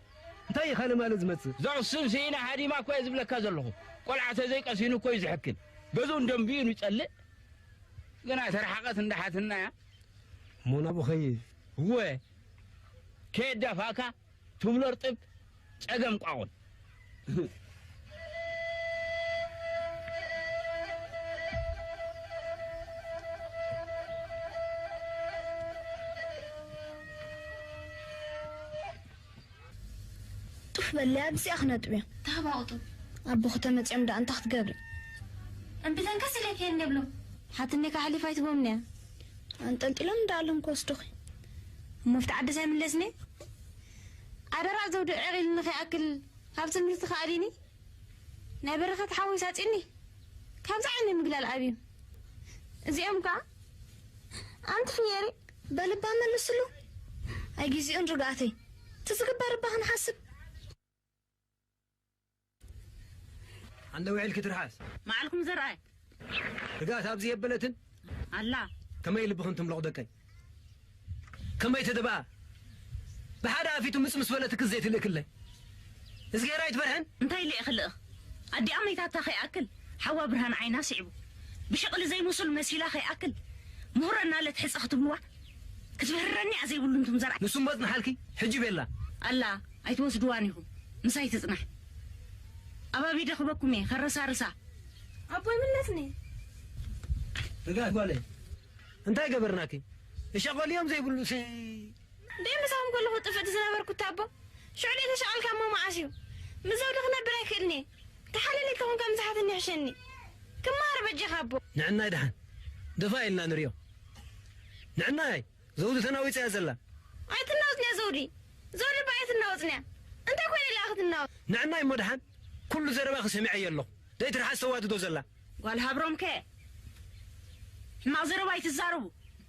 እንታይ እዩ ካልእ ማልእ ዝመጽእ? ዘቕስን ስኢና ሃዲማ እኮ እየ ዝብለካ ዘለኹ። ቆልዓ ተዘይቀሲኑ እኮ እዩ ዝሕክል። ገዝኡ እንደንብዩ ይጸልእ። ግና ተረሓቐት እንዳ ሓትናያ። እሞ ናብኡ ኸይድ። እወ። ከየዳፋእካ ትብሎ ርጥብ ጸገም ቋቑን። ጡፍ በሊ ኣብዚኣ ክነጥብዮ። ተሃባቑጡ። ኣቦ ክተመፅኦም ደኣ እንታይ ክትገብሪ? እምቢ ተንከስ ኢለ ከየን የብሎ። ሓትኒ ካሕሊፍ ኣይትቦምንያ። ኣንጠልጢሎም እንዳኣሎም ክወስዱኺ። እሞ ፍቲ ዓደስ ኣይምለስኒ። ኣደራ ዘውዲ ዕቕ ኢልኒ ከይኣክል ካብ ትምህርቲ ከኣሊኒ። ናይ በረኸት ሓወይ ሳጺኒ። ካብዚ ዓይኒ ምግላል ኣብዩ። እዚኦም ከኣ ኣንቲ ፍየሪ። በልባ መልስሉ። ኣይግዜኡን ርግኣተይ። እቲ ዝግበር እባ ክንሓስብ። ኣንደ ውዒልኪ ትርሓስ። መዓልኩም ዘርኣይ። ርግኣት ኣብዚ የበለትን። ኣላ። ከመይ ልብኽን ትምሎቕ ደቀይ። ከመይ ተደብኣ። ብሓደ ኣፊቱ ምጽ ምስ በለትክ ዘይትልእክለይ። እዝጌር ኣይትፈርሕን። እንታይ ኢለ እየ ክልእኽ? ኣዲኣ መይታታ ከይኣክል ሓዋ ብርሃን ዓይና ስዒቡ። ብሸቕሊ ዘይምሱል መሲላ ከይኣክል ምሁረ እናለት ሕጸ ክትብልዋ ክትምህረኒ እያ ዘይብሉ እንቱም ዘርኣይ። ንሱ እሞ ጽንሓልኪ። ሕጂ ቤላ። ኣላ ኣይትወስድዋን ኢኹም። ምሳይ ትጽናሕ። ኣባቢ ደኽበኩም እየ ከረሳርሳ። ኣቦይ ምለስኒ። ርግኣት ጓለይ። እንታይ ገበርናኪ? እሻቐል እዮም ዘይብሉሲ። ደይ ምሳኹም ከለኹ ጥፍእቲ ዝነበርኩ እታ ኣቦ። ሽዑ ደይ ተሻቐልካ እሞ መዓስ እዩ? ምስ ዘውዲ ክነብር ኣይክእልኒ። ተሓለለይ ተኾንካ ምዝሓትኒ ይሕሸኒ። ክመሃር በጃኻ ኣቦ። ንዕናይ ደሓን። ደፋ ኢልና ንሪኦ። ንዕናይ ዘውዲ ተናዊጻ እያ ዘላ። ኣይትናወጽንያ ዘውዲ። ዘውዲ እባ ኣይትናወጽንያ። እንታይ ኮይነ ኢላ ክትናወጽ? ንዕናይ እሞ ደሓን። ኩሉ ዘረባኺ ሰሚዐዮ ኣለኹ። ደይ ትርሓስ ተዋድዶ ዘላ። ጓል ሃብሮም ከ ሕማቕ ዘረባ ኣይትዛረቡ።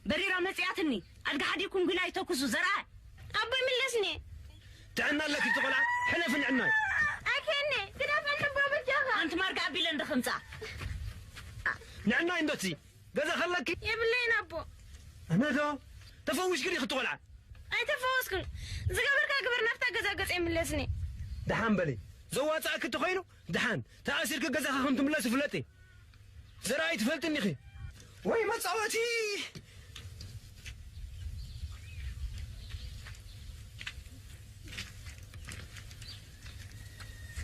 በሪራ መጺኣትኒ። ኣድጊ ሓዲግኩም ጒላ ኣይተኩሱ ዘርኣ። ኣቦይ ምለስኒ። ጥዕና ኣለኪ እቲ ቆልዓ ሕለፊ ንዕናይ። ኣኬኒ ግደፈኒ ኣቦ በጃኻ። ኣንቲ ማርጋ ኣቢለ እንደ ከምጻ። ንዕናይ እንዶ እቲ ገዛ ከለኪ። የብለይን ኣቦ። ኣነዶ ተፈዊስኪ ዲኺ እቲ ቆልዓ? ኣይተፈወስኩን። ዝገበርካ ግበር ናብታ ገዛ ገጸ ይምለስኒ። ደሓን በሊ። ዘዋጽኣኪ እንተኾይኑ ደሓን ተኣሲርኪ ገዛኻ ከም ትምለሲ ፍለጢ። ዘርኣይ ትፈልጥኒ ኢኺ። ወይ መጻወቲ።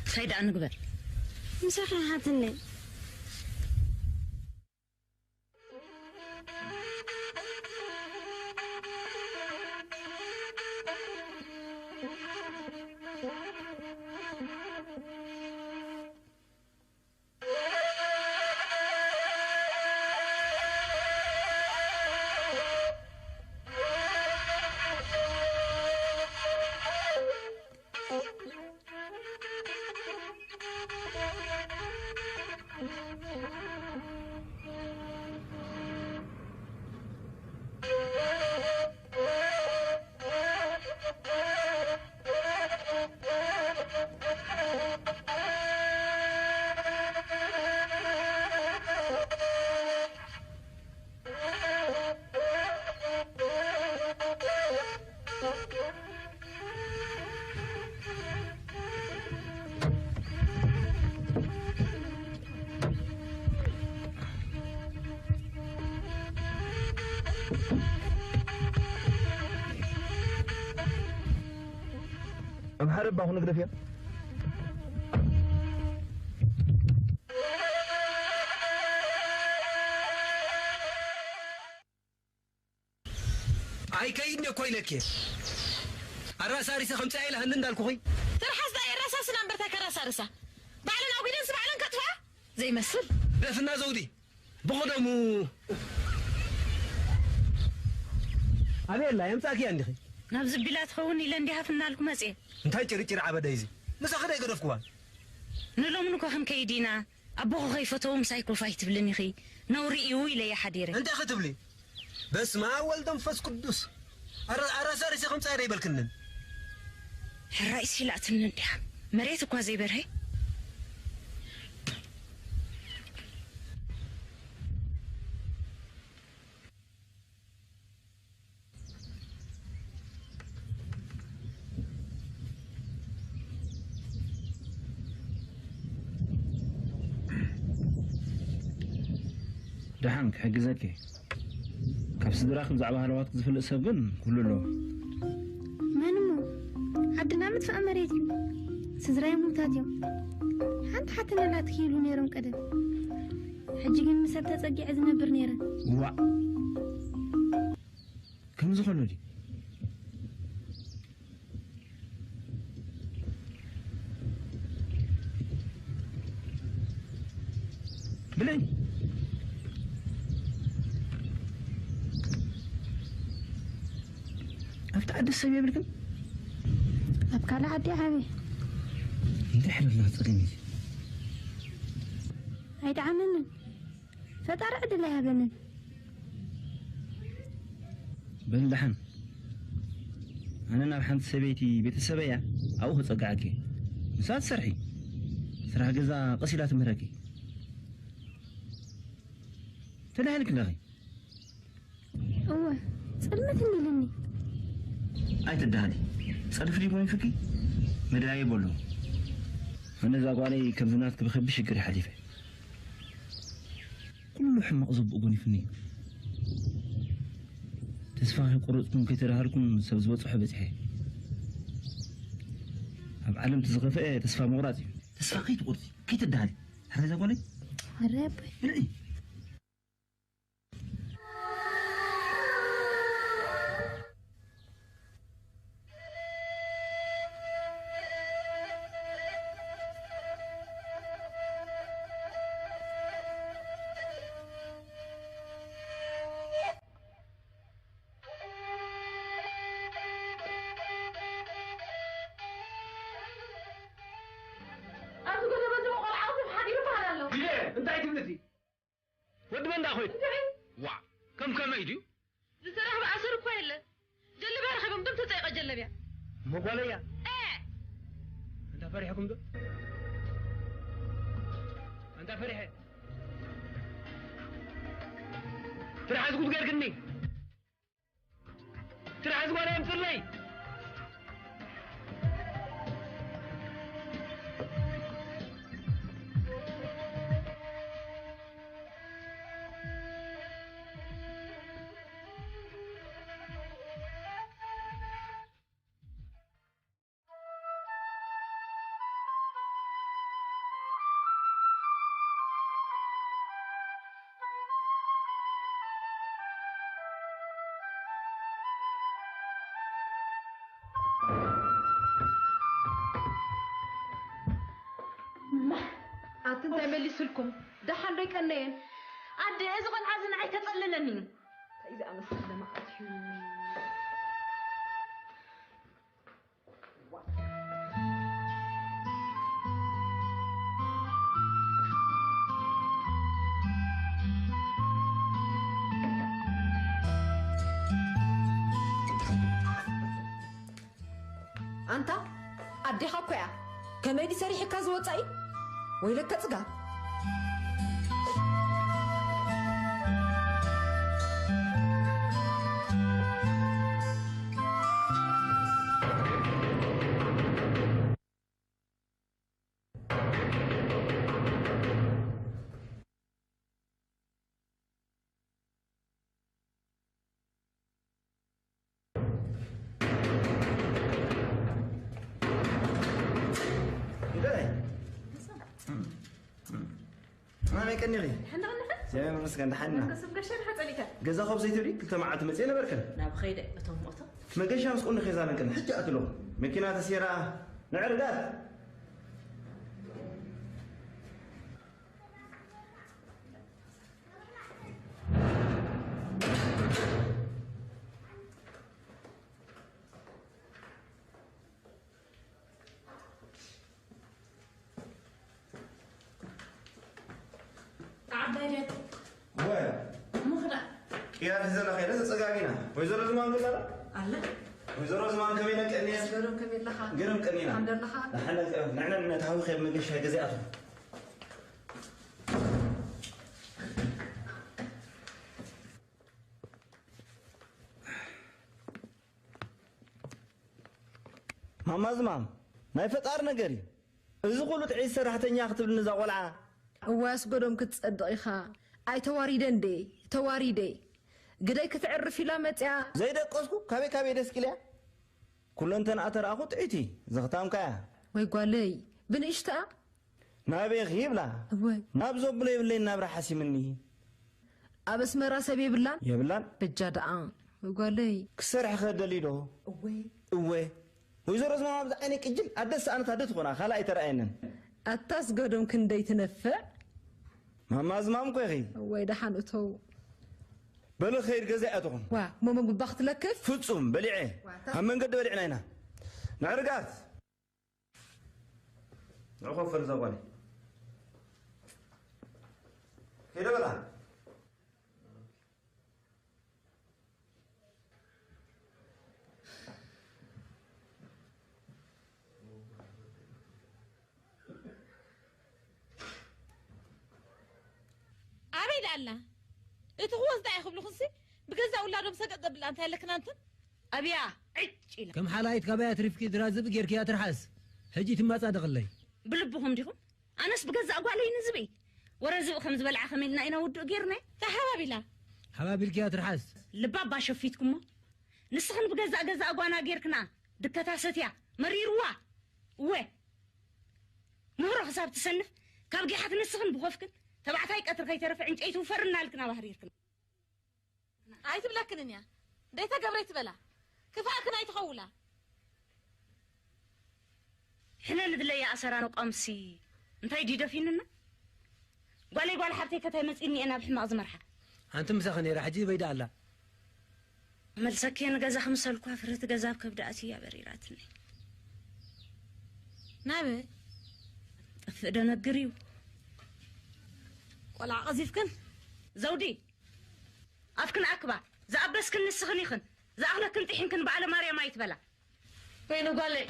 እንታይ ደኣ ንግበር? ምሳኻ ሓትነይ። ኣብ ሓደ ኣባኹ ንግደፍዮ። ኣይከይድን እኮ ኢለኪ። ኣራሳሪሰ ከምጽኣ ኢለ ሃኒ እንዳልኩኺ። ትርሓስ ደኣ የራሳስና እምበር፣ እንታይ ከራሳርሳ? ባዕለን ኣጒደንስ ባዕለን ከጥፍኣ ዘይመስል። ደፍና ዘውዲ ብቐደሙ ኣበየላ የምጻእክያ እንዲኺ? ናብ ዝቢላ ትኸውን ኢለ እንዲሃፍናልኩ መጽየ። እንታይ ጭርጭር ዓበደ እዚ? ምሳኺ ዶ ኣይገደፍክዋ? ንሎምኒ እኮ ክንከይድ ኢና። ኣቦኹ ከይፈተዉ ምሳይ ኮፍ ኣይትብልን ኢኺ። ነውሪ እዩ ኢለየ ሓዲረ። እንታይ ክትብሊ? በስመ ኣብ ወልድ መንፈስ ቅዱስ። ኣረ-፣ ኣራሳሪሰ ከምጻ ዶ ይበልክንን? ሕራይ ሲላትኒ እንዲያ። መሬት እኳ ዘይበርሀ። ደሓን ክሕግዘኪ። ካብ ስድራኺ ብዛዕባ ሃለዋትኪ ዝፈልጥ ሰብ ግን ኩሉ ኣለዎ። መን እሞ? ዓድና ምጥፋእ መሬት እዩ። ስድራይ ሙታት እዮም። ሓንቲ ሓትነላ ትኽኢሉ ነይሮም ቀደም። ሕጂ ግን ምሰብ ተጸጊዐ ዝነብር ነይረ። ዋእ! ከምዚ ከሎ ድዩ? ብለይ። ኣብቲ ዓዲ ሰብ የብልክን? ኣብ ካልእ ዓዲ ዓብየ። እንታይ ሕብርና ጸገም እዩ? ኣይጠዓመንን። ፈጣሪ ዕድል ኣይሃበንን። በል ደሓን፣ ኣነ ናብ ሓንቲ ሰበይቲ ቤተሰበይ እያ ኣብኡ ከጸግዓኪ። ንሳ ትሰርሒ፣ ስራሕ ገዛ ቀስ ኢላ ትምህረኪ። ተዳሂልኪ ኣለኺ። እወ፣ ጽልምት እንዲልኒ። ኣይትደሃሊ። ጸድፊ ድዩ ጎኒፍኪ? መድሃየ በሎ። ኣነ እዛ ጓለይ ከምዚ ናትኪ ብኸቢድ ሽግር እየ ሓሊፈ። ኩሉ ሕማቕ ዘብኡ ጎኒፍኒ እዩ። ተስፋ ከይቆረጽኩን ከይተዳሃልኩን ሰብ ዝበጽሖ በጺሐ። ኣብ ዓለም እቲ ዝኸፍአ ተስፋ ምቑራጽ እዩ። ተስፋ ከይትቆርጺ፣ ከይትደሃሊ። ሕራይ እዛ ጓለይ? ሕራይ ኣቦይ። ብልዒ። ኣብዚ ገለ በዚ ቆልዓ ኣውፅእ ሓዲሩ ይበሃል ኣሎ። ግዜ እንታይ ትብልቲ? ወዲ መን ደኣ ኮይኑ? እንታይ? ዋ፣ ከም ከመይ ድዩ? ዝተረኽበ ኣሰር እኳ የለ። ጀለብያ ረኺቦም፣ ደም ተጸይቐ ጀለብያ። መጓለያ? እ! ኣንታ ፈሪሕኩም ዶ? ኣንታ ፈሪሐ። ትርሓስ ጉድ ገርክኒ። ትርሓስ ጓል ኣምጽለይ። ኣቲ እንታይ መሊስልኩም? ደሓን ዶ ይቀነየን? ኣደ፣ እዚ ቆልዓ እዚ ንዓይ ከጸልለኒ እዩ። እንታይ ዝኣመሰለ መዓት እዩ። ኣንታ ኣዴኻ እኮ እያ። ከመይ ድዩ ሰሪሕካ ዝወጻኢ? ወይለከ ጽጋብ። ኣመይ ቀኒኺ? እግዚኣብሔር ይመስገን፣ ደሓን ኢና። መንገስም ጋሻ፣ ደሓን ጸኒካ? ገዛ ኸብ ዘይትብሊ ክልተ መዓልቲ መጽየ ነበርክን። ናብ ኸይደ እቶም ሞቶ? መገሻ ምስ ቁኒ ኸይዛለንክን፣ ሕጂ ኣትለኹ። መኪና ተሴራ፣ ንዕርጋት። ዓባይ ድያ? እወ። እሞ ኽዳ? ቅያር ሒዘላ ኸይደ ተጸጋጊና። ወይዘሮ ዝማን ገላ ኣላ? ኣላ። ወይዘሮ ዝማን ከመይ ነን ቀኒየን? ገሮም ከመይ ኣለኻ? ገሮም ቀኒና። ከመይ ኣለኻ? ንሕና ንሕና ንሕና ተሃዊ ኸይድ መገሻ ገዚኣቱ። ማማ ዝማም፣ ናይ ፈጣሪ ነገር እዩ። እዚ ኩሉ ጥዒት ሰራሕተኛ ክትብልኒ እዛ ቆልዓ? እዋይ ኣስገዶም ክትጸድቕ ኢኻ። ኣይ ተዋሪደ እንዴ፣ ተዋሪደ። ግደይ ክትዕርፍ ኢላ መጽያ። ዘይደቀስኩ ካበይ ካበይ ደስኪልያ? ኩለንተንኣ ተረኣኹ ጥዒቲ፣ ዘኽታምካያ። ወይ ጓለይ፣ ብንእሽተኣ? ናበይ ይብላ? እወ። ናብ ዘብሎ የብለይን ናብራ ሓሲምኒ። ኣብ ኣስመራ ሰብ የብላን? የብላን። በጃ ደኣ፣ ወይ ጓለይ። ክሰርሕ ከደሊ ዶ? እወ። እወ። ወይዘሮ ዝማም ኣብዚ ዓይነይ ቅጅል ኣደ ሰኣነት ኣደ ትኾና፣ ካልእ ኣይተረኣየንን። ኣታ ኣስገዶም ክንደይ ትነፍዕ? ማማ ዝማም እኮ ኢኺ። እወ፣ ደሓን እተው። በሊ ኸይድ ገዛ እያ ትኹን። ዋ፣ እሞ መግቢ ክትለክፍ? ፍጹም፣ በሊዐ። ዋ፣ ታ- ኣብ መንገዲ በሊዕና ኢና። ንዕርጋት። ንዑ ኮፍ በል እዛ ጓለይ። ከይደ በላ። ኣበይ ደኣ ኣላ? እቲ ክወስዳ እየ ክብልኹንሲ ብገዛ ውላዶም ሰገጥ ዘብላ እንታይ ኣለክን ኣንትን? ኣብያ ዕጭ ኢላ። ከም ሓላይት ካባይ ኣትሪፍኪ ድራዝብ ጌርክያ ትርሓስ። ሕጂ ትመጻደቕለይ። ብልብኹም ዲኹም? ኣነስ ብገዛእ ጓለይ ንዝብኢ። ወረ ዝብኢ ከም ዝበልዓ ከመይ ኢልና ኢና ውዱእ ጌርና? ተሓባቢላ። ሓባቢልክያ ትርሓስ። ልባ እባ ሸፊትኩሞ። ንስኽን ብገዛእ ገዛእ ጓና ጌርክና ድከታሰትያ። መሪርዋ። እወ። ምህሮ ክሳብ ትሰንፍ ካብ ጊሓት ንስኽን ብኾፍክን ተባዕታይ ቀትሪ ከይተረፈ ዕንጨይቲ ውፈርና ኢልክን ኣባህሪርክን። ኣይትብለክንን እያ። ደይተገብረ ይትበላ። ክፍኣክን ኣይትኸውላ። ሕነ ንድለያ ኣሰራ ንቆምሲ እንታይ ድዩ ደፊንና? ጓለይ ጓል ሓብተይ ከታይ መጺእኒ እየ ናብ ሕማቕ ዝመርሓ። ኣንቲ ምሳኺ ነይራ፣ ሕጂ በይዳ ኣላ። መልሰኪ ንገዛ ክምሰልኳ ፍርህቲ ገዛ ኣብ ከብዲ ኣትያ በሪራትኒ። ናበ? ጠፍእ ደነግር እዩ። ቆልዓ ቀዚፍክን? ዘውዲ! ኣፍክን ኣክባ፣ ዝኣበስክን ንስኽን ኢኽን፣ ዝኣኽለክን ጥሒንክን በዓለ ማርያም ኣይትበላ። ወይኒ ጓለይ፣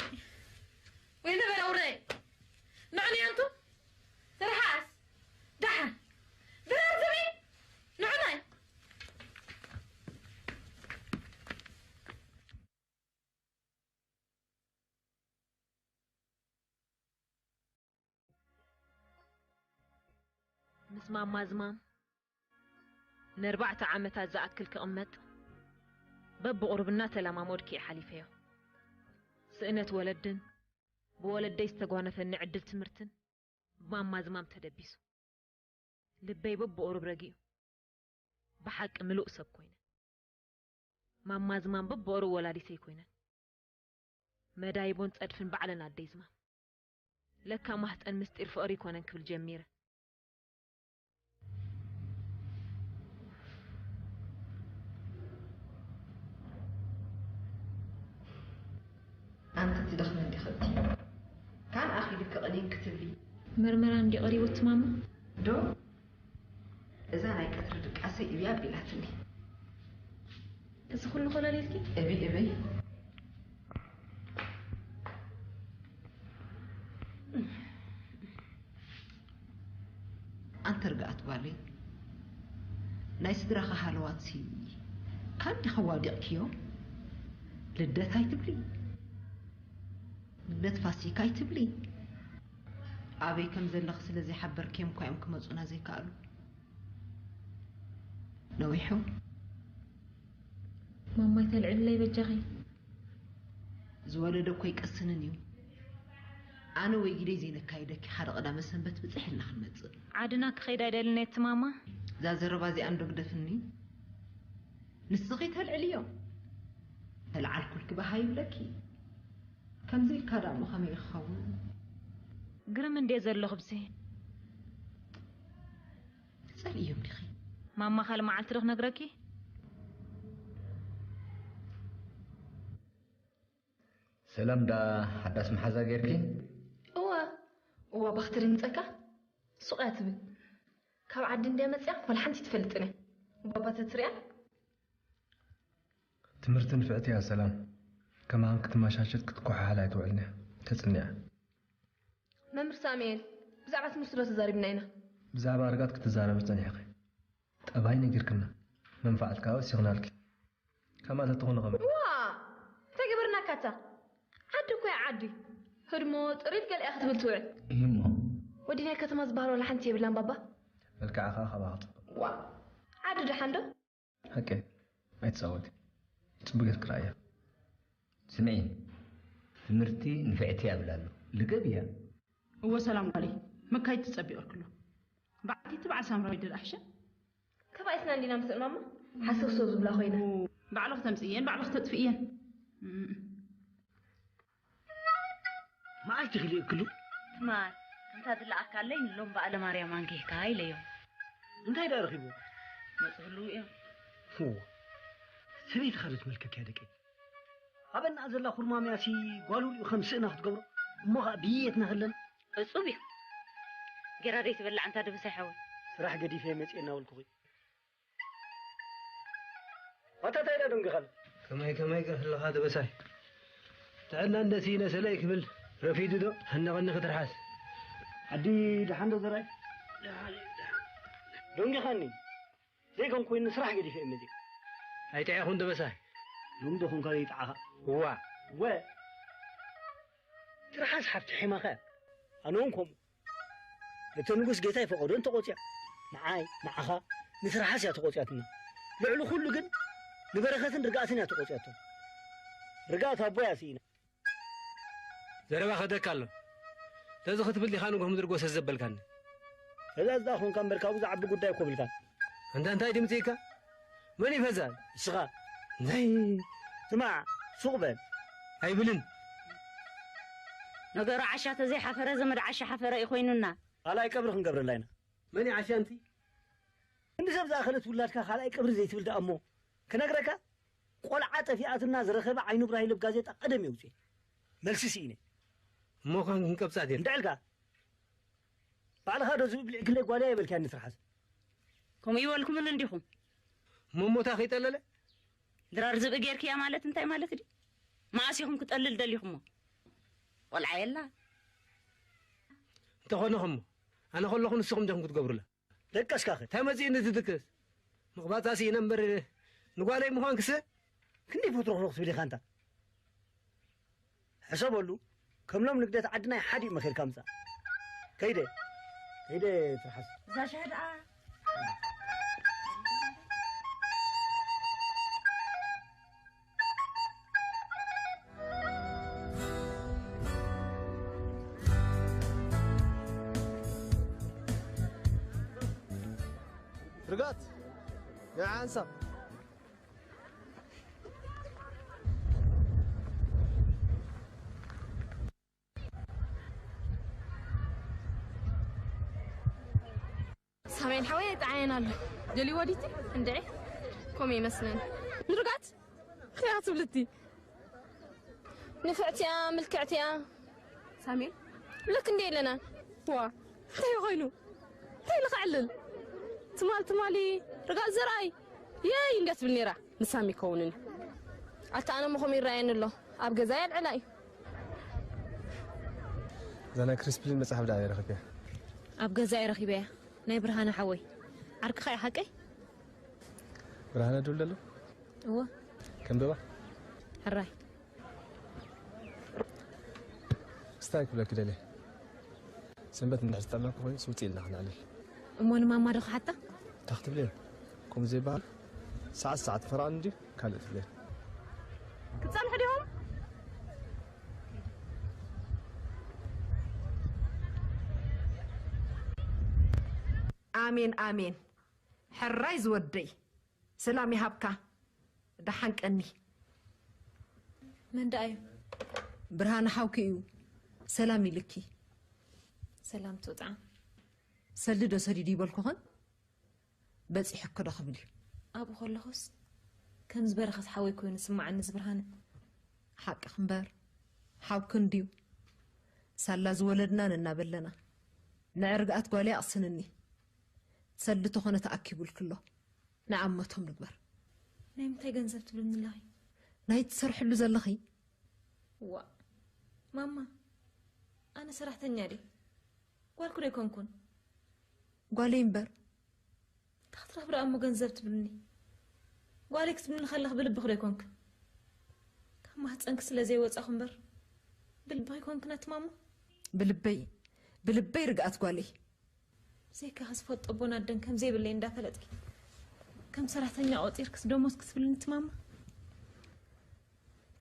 ወይኒ በረውረይ፣ ንዑኒ ኣንቱ፣ ትርሓስ፣ ደሓን፣ ብረር ዝብኢ፣ ንዑናይ። ምስ ማማ ዝማም ንኣርባዕተ ዓመታት ዝኣክል ክቕመጥ በብቑሩብ እናተለማመድኩ እየ ሓሊፈዮ። ስእነት ወለድን ብወለደይ ዝተጓነፈኒ ዕድል ትምህርትን ብማማ ዝማም ተደቢሱ። ልበይ በብቑሩብ ረጊኡ። ብሓቂ ምሉእ ሰብ ኮይነ። ማማ ዝማም በብቑሩብ ወላዲተይ ኮይነን። መዳይቦን ጸድፍን ባዕለን ኣደይ ዝማም። ለካ ማህጸን ምስጢር ፍቕሪ ይኮነን ክብል ጀሚረ። ኣንቲ ትደኽሚ እንዲኺ እቲ። ካን ኣኺሉ ክቕንየን ክትብሊ። መርመራ እንዲ ቀሪቡ እቲ ማማ? ዶ? እዛ ናይ ቀትሪ ድቃሰይ እብይ ኣቢላትኒ። እዚ ኩሉ ኮለል ኢልኪ? እብይ፣ እብይ። ኣንቲ ርግኣት ጓለይ፣ ናይ ስድራኺ ሃለዋትሲ ካን ዲኺ ዋዲቕክዮ? ልደት ኣይትብሊ፣ ልደት ፋሲካ ኣይትብሊ። ኣበይ ከም ዘለኺ ስለ ዘይሓበርክዮም እኳ እዮም ክመጹና ዘይከኣሉ። ነዊሑ። ማማይ ተልዕለይ በጃኺ። ዝወለደ እኮ ኣይቀስንን እዩ። ኣነ ወይ ግደይ ዘይነካይደኪ ሓደ ቀዳመ ሰንበት ብፅሕ ኢልና ክንመፅእ። ዓድና ክኸይድ ኣይደልን እየ ማማ። እዛ ዘረባ እዚኣ እንዶ ግደፍኒ። ንስኺ ተልዕልዮ። ተልዓልኩልኪ በሃ ይብለኪ። ከምዚ ኢልካ ደኣ እሞ ከመይ ክኸውን? ግርም እንድየ ዘለኹ ብዚ። ትጸልእዮም ዲኺ? ማማ ካልእ መዓልቲ ዶ ክነግረኪ? ሰላም ዳ ሓዳስ መሓዛ ጌርኪ? እዋ እዋ ባኽትሪ ምጸካ ሱቕ እያ ትብል። ካብ ዓዲ እንድያ መጽያ ዋላ ሓንቲ ትፈልጥን እያ። ባባ ተትሪኣ ትምህርቲ ንፍዕቲ እያ ሰላም። ከማን ክትመሻሸት ክትኮሓሓል ኣይትውዕልን እያ። ተጽኒዓ። መምህር ሳሙኤል ብዛዕባ ትምህርቲ ዶ ተዛሪብና ኢና? ብዛዕባ ርጋት ክትዛረቢ ጸኒሕኺ። ጠባይ ነጊርክና። መንፋዓት ከኣ ወሲኽናልኪ። ከማን ተትኾኒ ከመይ? ዋ እንታይ ገበርናካ እታ ዓዲ እኮ እያ ዓዲ። ህድሞ ጥሪት ገለ እያ ክትብል ትውዕል። እሞ ወዲ ናይ ከተማ ዝበሃል ዋላ ሓንቲ የብላን ባባ። መልክዓ ከኣ ካባኻ ጽቡቕ። ዋ ዓዲ ደሓን ዶ? ሓቀይ ኣይትጻወቲ። ጽቡቅ ጌርክ ረኣያ። ስምዒ ትምህርቲ ንፍዕቲ እያ ብላ ኣሎ ልገብ እያ። እወ ሰላም ጓለይ መካይድ ትጸቢቀክሎ በዓልቲ በዓል ሳምራዊ ድርኣሕሸ ተባኢስና እንዲና ምስ ማማ ሓስኽ ሰው ዝብላ ኮይና ባዕልኽ ተምጽእየን ባዕልኽ ተጥፍእየን መዓልቲ ክልእክሉ ትማል እንታ ዝለኣካለይ ንሎም በዓለ ማርያም ኣንጊህካ ኢለዮም። እንታይ ደኣ ረኺቡ መጽህሉ እዮም። ፎ ሰበይትኻ ዶ ትመልከክ እያ ደቀይ? ኣበናኣ ዘላ ኩርማምያሲ ጓሉ ሪኡ ከም ስእና ክትገብሮ እሞ ኸኣ ብየትና ከለና እጹብ እዩ። ጌራ ደይትበልዕ ኣንታ ደበሳይ ሓወይ። ስራሕ ገዲፈ መጽየ እናበልኩኺ ኣታ ታይ ደኣ ደንጊኻሉ? ከመይ ከመይ ገርህልኻ ደበሳይ ጥዕና እንደ ስኢነ ሰለይ ክብል ረፊዱ ዶ ሃነቐኒ ክትርሓስ ዓዲ ደሓን ዶ ዘራይ? ደንጊኻኒ ዘይኮን ኮይኑ ስራሕ ገዲፈ እየ መፅእ። ኣይጥዕኹን ደበሳይ ሎሚ ዶ ኮንካ ዘይጠዓኻ? እዋ ወ ትርሓስ ሓፍቲ ሒማኸ ኣነ እውን ከምኡ ነቲ ንጉስ ጌታይ ፈቐዶ እንተቖፅያ ንዓይ ንዓኻ ንትርሓስ እያ ተቖፅያትና። ልዕሊ ኩሉ ግን ንበረኸትን ርግኣትን እያ ተቖፅያቶ። ርግኣት ኣቦይ እያ ስኢና። ዘረባ ከደካ ኣሎ ተዚ ክትብል ዲኻ ንጎህ ምድሪ ጎሰስ ዘበልካኒ። ፈዛዝ ደኣ ኾንካ እምበር ካብኡ ዝዓቢ ጉዳይ እኮ ብልካን። ኣንታ እንታይ ድምፂ ኢካ? መን እዩ ፈዛዝ? ንስኻ። እንታይ ስማዕ ሱቕ በል። ኣይብልን። ነገሩ ዓሻ ተዘይሓፈረ ዘመድ ዓሻ ሓፈረ እዩ ኮይኑና። ካልኣይ ቀብሪ ክንገብረላ ኢና። መን እዩ ዓሻ ኣንቲ? ክንዲ ሰብ ዝኣኸለት ውላድካ ካልኣይ ቀብሪ ዘይትብል ደኣ እሞ ክነግረካ ቆልዓ ጠፊኣትና ዝረኸበ ዓይኑ ብራሂ ልብ ጋዜጣ ቀደም የውፅእ መልሲ ስኢነ እሞ ከ ክንቀብፃ ድየ እንድዕልካ ባዕልኻ ዶ ዝብኢ ብሊዕክለይ ጓልያ ይበልክያ ንትርሓስ ከምኡ ይበልኩምን እንዲኹም እሞ ሞታ ከይጠለለ ድራር ዝብኢ ጌርክያ ማለት እንታይ ማለት ድዩ መኣስ ኢኹም ክጠልል ደሊኹሞ ቆልዓ የላ እንተኾነ ኸሞ ኣነ ከለኹ ንስኹም ዲኹም ክትገብሩላ ደቀስካ ኸ? እንታይ መጺእኒ ዝድቅስ? ምቕባጻ ስኢነ እምበር ንጓለይ ምዃንክሰ? ክንደይ ፎትሮኽሮኽ ትብል ኢኻ ኣንታ? ሕሰበሉ፣ ከም ሎም ንግደት ዓድና ይሓዲእ መኺርካ ምጻእ። ከይደ፣ ከይደ ትርሓስ። እዛ ሻህ ደኣ ርጋት ናይ ሓንሳብ ሳሜን ሓወይ ኣይጠዓየን ኣሎ ደልይዎ ዲቲ እንድዒ ከምኡ ይመስለኒ ንርጋት እንታይ ክትብልቲ ንፍዕትያ ምልክዕትያ ሳሜን ልክ እንደ የለና ዋ እንታይ ኮይኑ እንታይ ልኽዕልል ትማል ትማሊ ርጋት ዘርኣይ የይ እንዲያ ትብል ነይራ ንሳም ይከውንን ኣታ ኣነ ምኹም ይረኣየኒ ኣሎ ኣብ ገዛ የልዕላ እዩ እዛ ናይ ክሪስፕሊን መጽሓፍ ደኣ ይረኽብያ ኣብ ገዛ ይረኺበያ ናይ ብርሃነ ሓወይ ዓርክኻ እዩ ሓቀይ ብርሃነ ድብል ደሎ እዎ ከንብባ ሕራይ ስታይ ክብለኪ ደልየ ሰንበት እንድሕር ዝጠመኩ ኮይኑ ስውፅ ኢልና ክነዕልል እሞ ንማማ ዶ ክሓታ እንታይ ክትብልዮ ከምኡ ዘይበሃል ሰዓት ሰዓት ፈራን እንድዩ ካልእ ትብልዮ ክፀንሑ ዲኹም ኣሜን ኣሜን። ሕራይ ዝወደይ፣ ሰላም ይሃብካ። ደሓን ቀኒ። መን ደኣ እዩ? ብርሃነ ሓውኪ እዩ። ሰላም ኢልኪ። ሰላም ትውጣ። ሰልዲ ዶ ሰዲዱ ይበልኩኽን? በፂሑኪ ዶ ክብል እዩ። ኣብኡ ከለኹስ ከም ዝበረኸት ሓወይ ኮይኑ ስማዓኒ ዝብርሃነ። ሓቅኺ እምበር ሓውኪ እንድዩ። ሳላ ዝወለድናን እናበለና ንዕርግኣት ጓለይ ኣቕስንኒ። ሰልዲ ተኾነ ተኣኪቡልኪ ኣሎ። ንዓመቶም ንግበር። ናይ ምንታይ ገንዘብ ትብልኒ ኣለኺ? ናይ ትሰርሕሉ ዘለኺ። ዋ ማማ፣ ኣነ ሰራሕተኛ ድየ? ጓልኩ ዶ ኣይኮንኩን? ጓለይ እምበር። እንታይ ክትረኽቢ ደኣ እሞ ገንዘብ ትብልኒ? ጓለይ ክትብልኒ ከለኺ ብልብኺ ዶ ኣይኮንክን? ካብ ማህፀንኪ ስለ ዘይወፃኹ እምበር ብልብኺ ኣይኮንክን ኣቲ ማማ። ብልበይ ብልበይ ርግኣት ጓለይ። ብዘይካኺ ዝፈልጦ ኣቦን ኣደን ከም ዘይብለይ እንዳፈለጥኪ ከም ሰራሕተኛ ቆፂርክስ ደሞዝ ክትብልኒ ትማማ?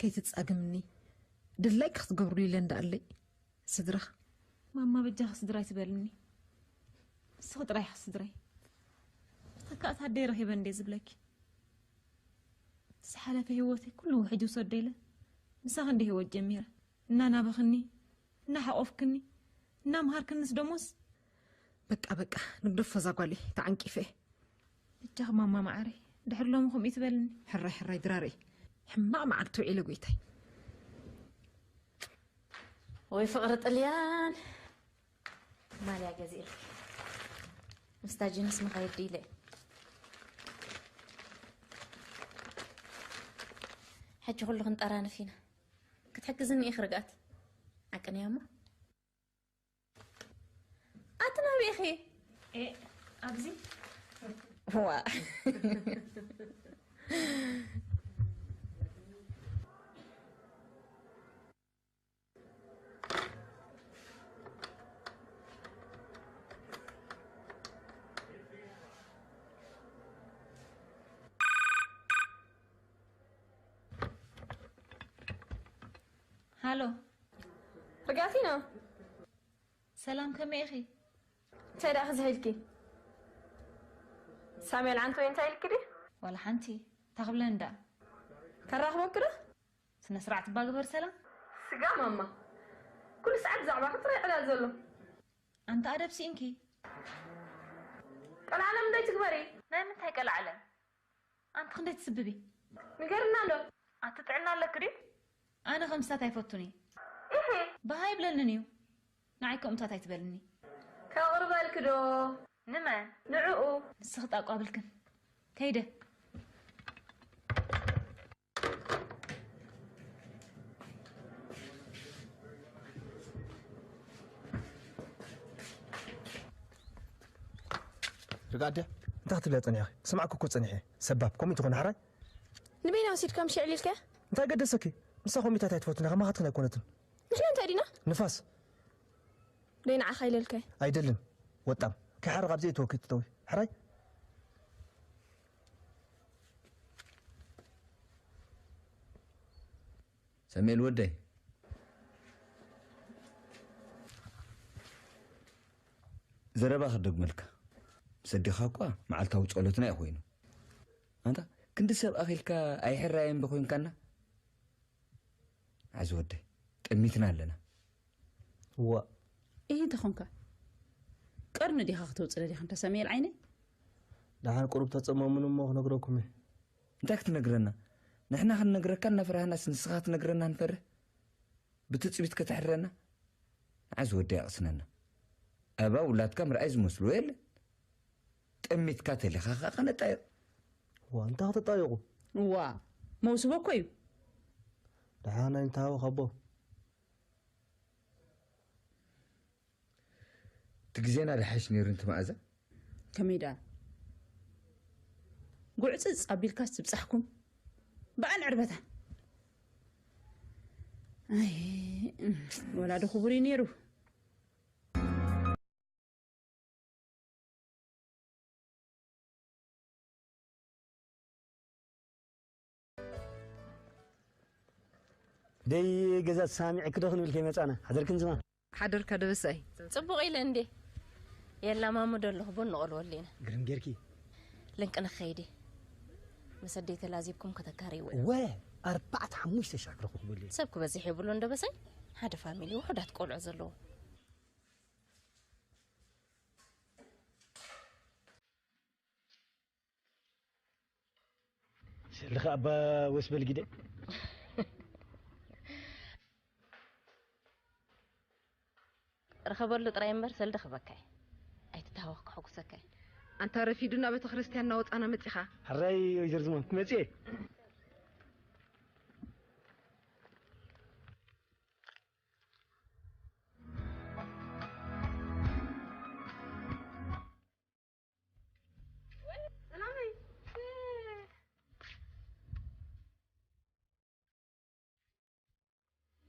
ከይትፃግምኒ ድላይኪ ክትገብርሉ ኢለ እንዳኣለይ ስድራኽ። ማማ በጃኺ ስድራይ ትበልኒ። ንስኺ ጥራይ ኢኺ ስድራይ። ብተካእታ ኣደይ ረኺበ እንዴ ዝብለኪ። ዝሓለፈ ህይወተይ ኩሉ ውሕጅ ውሰዶ ኢለ ምሳኺ እንደ ህይወት ጀሚረ። እናናበኽኒ፣ እናሓቆፍክኒ፣ እናምሃርክንስ ደሞስ? በቃ በቃ ንግደፎ እዛ ጓለይ ተዓንቂፈ። ብጃኺ ማማ መዓረይ ድሕሪ ሎሚ ከምኡ ይትበልኒ። ሕራይ ሕራይ ድራረይ ሕማቕ መዓልቲ ውዒለ ጎይታይ። ወይ ፍቕሪ ጥልያን ማልያ ገዚእልኪ ምስታ ጅንስ መኻይድ ኢለ ሕጂ ኩሉ ክንጠራንፍ ኢና። ክትሕግዝኒ ኢኺ ርግኣት ዓቅንያ እሞ ኣቲ ናበይ ኢኺ? ኣብዚ ዋ ሃሎ ርጋቲና ሰላም ከመይ ኢኺ? እንታይ ደኣ ክዝሒልኪ? ሳሙኤል ዓንተ ወይ እንታይ ኢልኪ ድዩ? ዋላ ሓንቲ ታኽብለን ደኣ ከራኽበኪ ዶ? ስነ ስርዓት እባ ግበር ሰላም። ስጋ ማማ ኩሉ ሰዓት ብዛዕባኺ ጥራይ ዕላል ዘሎ። ኣንታ ኣደብ ስኢንኪ። ቀልዓለም እንታይ ትግበሪ? ናይ ምንታይ ቀልዓለም? ኣንቲ ክንደይ ትስብቢ? ንገርና ኣሎ። ኣቲ ጥዕና ኣለኪ ድዩ? ኣነ ከምስታት ኣይፈቱን እየ። ኢሂ። ባህ ኣይብለንን እዩ። ንዓይ ከምኡታት ኣይትበልኒ። ከቕርበልኪ ዶ? ንመን? ንዕኡ። ንስኺ ጣቋ ብልክን። ከይደ። ርግኣት ድያ? እንታይ ክትብልያ ጸኒሕኺ? ክሰምዓኪ እኮ ጸኒሐ። ሰባብ፣ ከምኡ ትኾኒ ሓራይ? ንበይና ወሲድካ ምሽ የዕሊልካያ? እንታይ ገደሰኪ? ንሳ ኮሚታት ኣይትፈቱን ኢኻ፣ ከማኻትክን ኣይኮነትን። ንሕና እንታይ ዲና? ንፋስ። ደይ ንዓኻ ኢለልካያ። ኣይደልን። ወጣም። ከይሓርቕ ኣብዚኣ ኣይትወኪ ትተዊ። ሕራይ? ሰሜል ወደይ ዘረባ ክደግመልካ ምስ ኣዴኻ እኳ መዓልታዊ ጸሎትና እዩ ኮይኑ ኣንታ ክንዲ ሰብ ኣኺልካ ኣይሕራየን ዶ ኮይንካና ዓዚ ወደይ ጠሚትና ኣለና እዋ ኢሂ እንተኾንካ ቀርኒ ዲኻ ክተውፅለ ዲኻ እንተ ሰሜል ዓይነይ ደሓን ቁሩብ ተፀመሙኒ እሞ ክነግረኩም እየ እንታይ ክትነግረና ንሕና ክንነግረካ እናፈራህናስ ንስኻ ክትነግረና ንፈርህ ብትፅቢት ከተሕርረና ንዓ ዝወዲ ኣቕስነና ኣባ ውላድካ ምርኣይ ዝመስልዎ የለን ጠሚትካ ተሊኻ ኸዓ ከነጣይቕ ዋ እንታይ ከተጣይቑ እዋ መውስቦ እኮ እዩ ደሓን ኣይንተሃወኽ ኣቦ እቲ ግዜና ደሓይሽ ነይሩ ንቲ መኣዛ ከመይ ደኣ ጉዕፅፅ ኣቢልካስ ትብፃሕኩም በኣን ዕርበታን ኣይ ወላዲ ክቡር እዩ ነይሩ ደይ ገዛ ተሰማሚዕኪ ዶ ክንብል ከይመፃና ሓደርክን ዝማ ሓደርካ ደበሳይ ፅቡቕ ኢለ እንዴ የላ ማሙ ዶ ኣለኹ፣ ቡን ንቐልወሉ ኢና። ግርም ጌርኪ። ልንቅነ ክኸይድ እየ። ምስ ኣደይ ተላዚብኩም ከተካርይዎ እየ። ወ ኣርባዕተ ሓሙሽተ ሻዕ ክረኽቡ ክብሉ እየ። ሰብ ክበዝሕ የብሉን ዶ በሳይ? ሓደ ፋሚሊ ውሑዳት ቆልዑ ዘለዎ። ስልኺ ኣባ ወስበል ግደ። ርኸበሉ ጥራይ እምበር ሰልዲ ክበካይ። ኣይትተሃወኽ ክሕጉሰካይ። ኣንታ ረፊዱና ቤተ ክርስቲያን እናወጻና መጺኻ። ሕራይ ወይዘር ዝማን መጽኤ። ሰላመይ።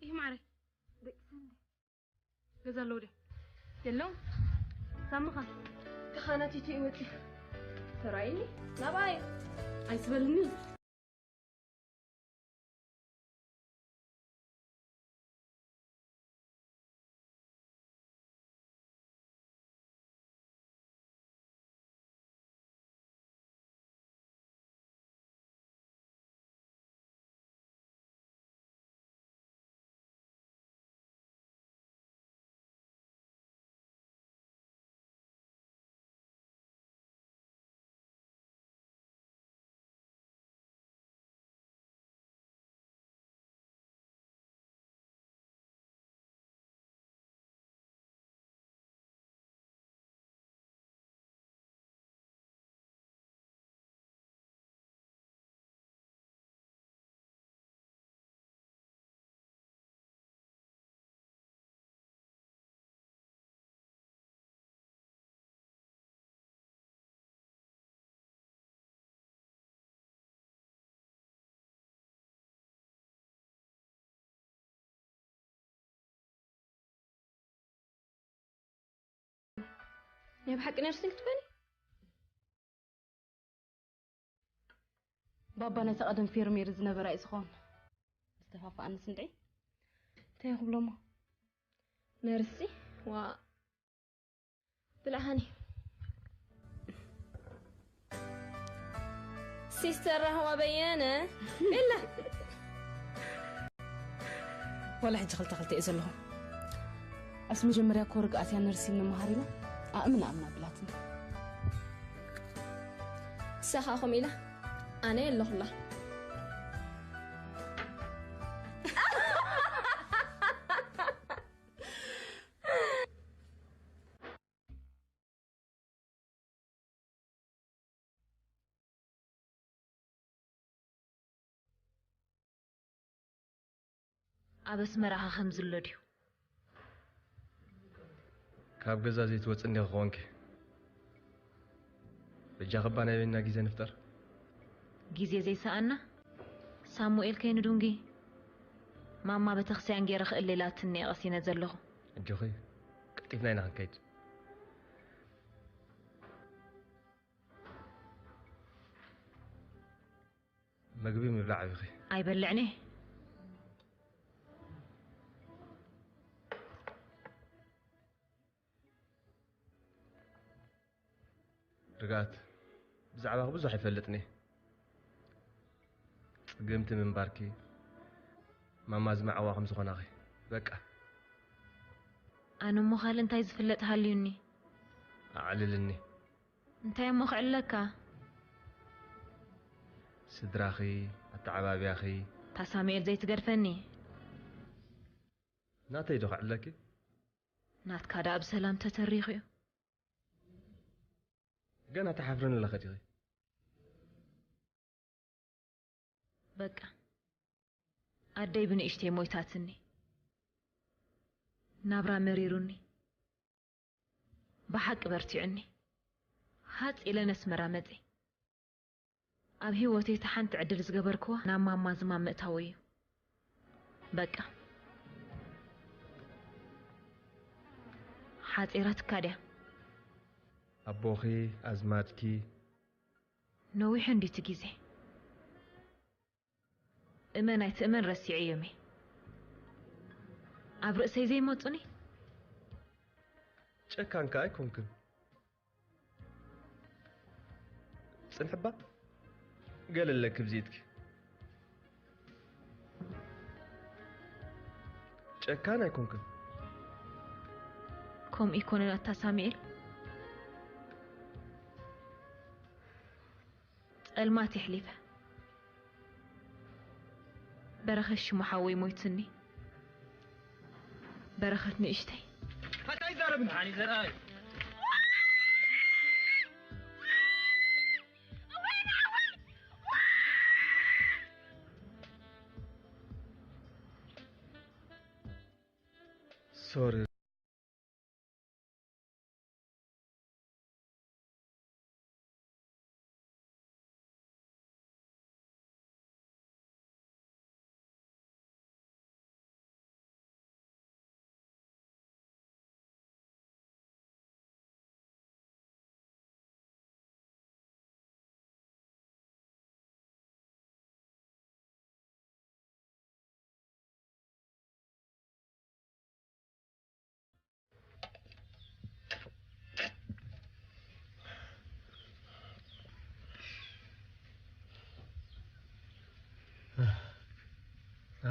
ይህ ማረ። ደቂ ሰንደ። ገዛ ኣለዉ ድዮም? የለውን። ሳምኻ? ተኻናቲቱ ይወጽእ። ተራእይኒ? ናባይ? ኣይትበልኒ። ናይ ብሓቂ ነርሲንግ ትኾኒ? ባባ ነቲ ቀደም ፌርሜር ዝነበራ እዩ ዝኾን። ዝተፋፋኣንስ እንድዒ እንታይ ክብሎሞ? ነርሲ ዋ ብላሃኒ ሲስተር ራህዋ በየነ ቤላ። ዋላ ሕጂ ክልተ ክልተ እየ ዘለኹ። ኣስ መጀመርያ እኮ ርግኣት እያ ነርሲን ንምሃር ኢላ ኣእምና ኣምና ብላትኒ። ንሳ ኸኣ ከምኡ ኢላ ኣነ ኣለኹላ። ኣብ ኣስመራኻ ከም ዝሎ ድዩ? ካብ ገዛ ዘይትወጽእ እንዲኺ ክኾንኪ። በጃኺ እባ ናይ በይንና ግዜ ንፍጠር። ግዜ ዘይሰኣና? ሳሙኤል ከይንዱንጊ ማማ ቤተክርስትያን ገይረ ክእለ ኢላትኒ እየ ቀሲነ ዘለኹ። ኣጆኺ፣ ቀልጢፍና ኢና ክንከይድ። መግቢ ምብላዕ ኣቢኺ። ኣይበልዕን እየ። ርግኣት፣ ብዛዕባኺ ብዙሕ ኣይፈልጥን እየ። ጽግምቲ ምንባርኪ፣ ማማ ዝመዓዋ ከም ዝኾናኺ። በቃ። ኣነ እሞ ካልእ እንታይ ዝፍለጥ ሃልዩኒ? ኣዕልልኒ። እንታይ እሞ ክዕለካ? ስድራኺ፣ ኣተዓባብያኺ። እታ ሳሙኤል ዘይትገድፈኒ። ናተይ ዶ ክዕለኪ? ናትካ ደኣ ብሰላም ተተሪኹ እዩ። ገና ትሓፍርኒ ኣለኺ ዲኺ? በቃ፣ ኣደይ ብንእሽተይ ሞይታትኒ። ናብራ መሪሩኒ። ብሓቂ በርቲዑኒ። ሃጽ ኢለ ነስመራ መጺ። ኣብ ህይወተይ እታ ሓንቲ ዕድል ዝገበርክዋ ናብ ማማ ዝማም ምእታወይ እዩ። በቃ። ሓጺራትካ ድያ? ኣቦኺ፣ ኣዝማድኪ። ነዊሑ እንድዩ እቲ ግዜ። እመን ኣይትእመን ረሲዐዮም እየ። ኣብ ርእሰይ ዘይመጹኒ? ጨካን ከኣ ኣይኮንክን። ጽንሕባ ገለ ኣለኪ ብዜትኪ። ጨካን ኣይኮንክን። ከምኡ ይኮነን ኣታ ሳሙኤል። ጸልማት የሕሊፈ። በረኸት ሽሙ ሓወይ ሞይትኒ። በረኸት ንእሽተይ። ኣታ ይዛረብን ሓኒ ዘርኣይ። ሶሪ።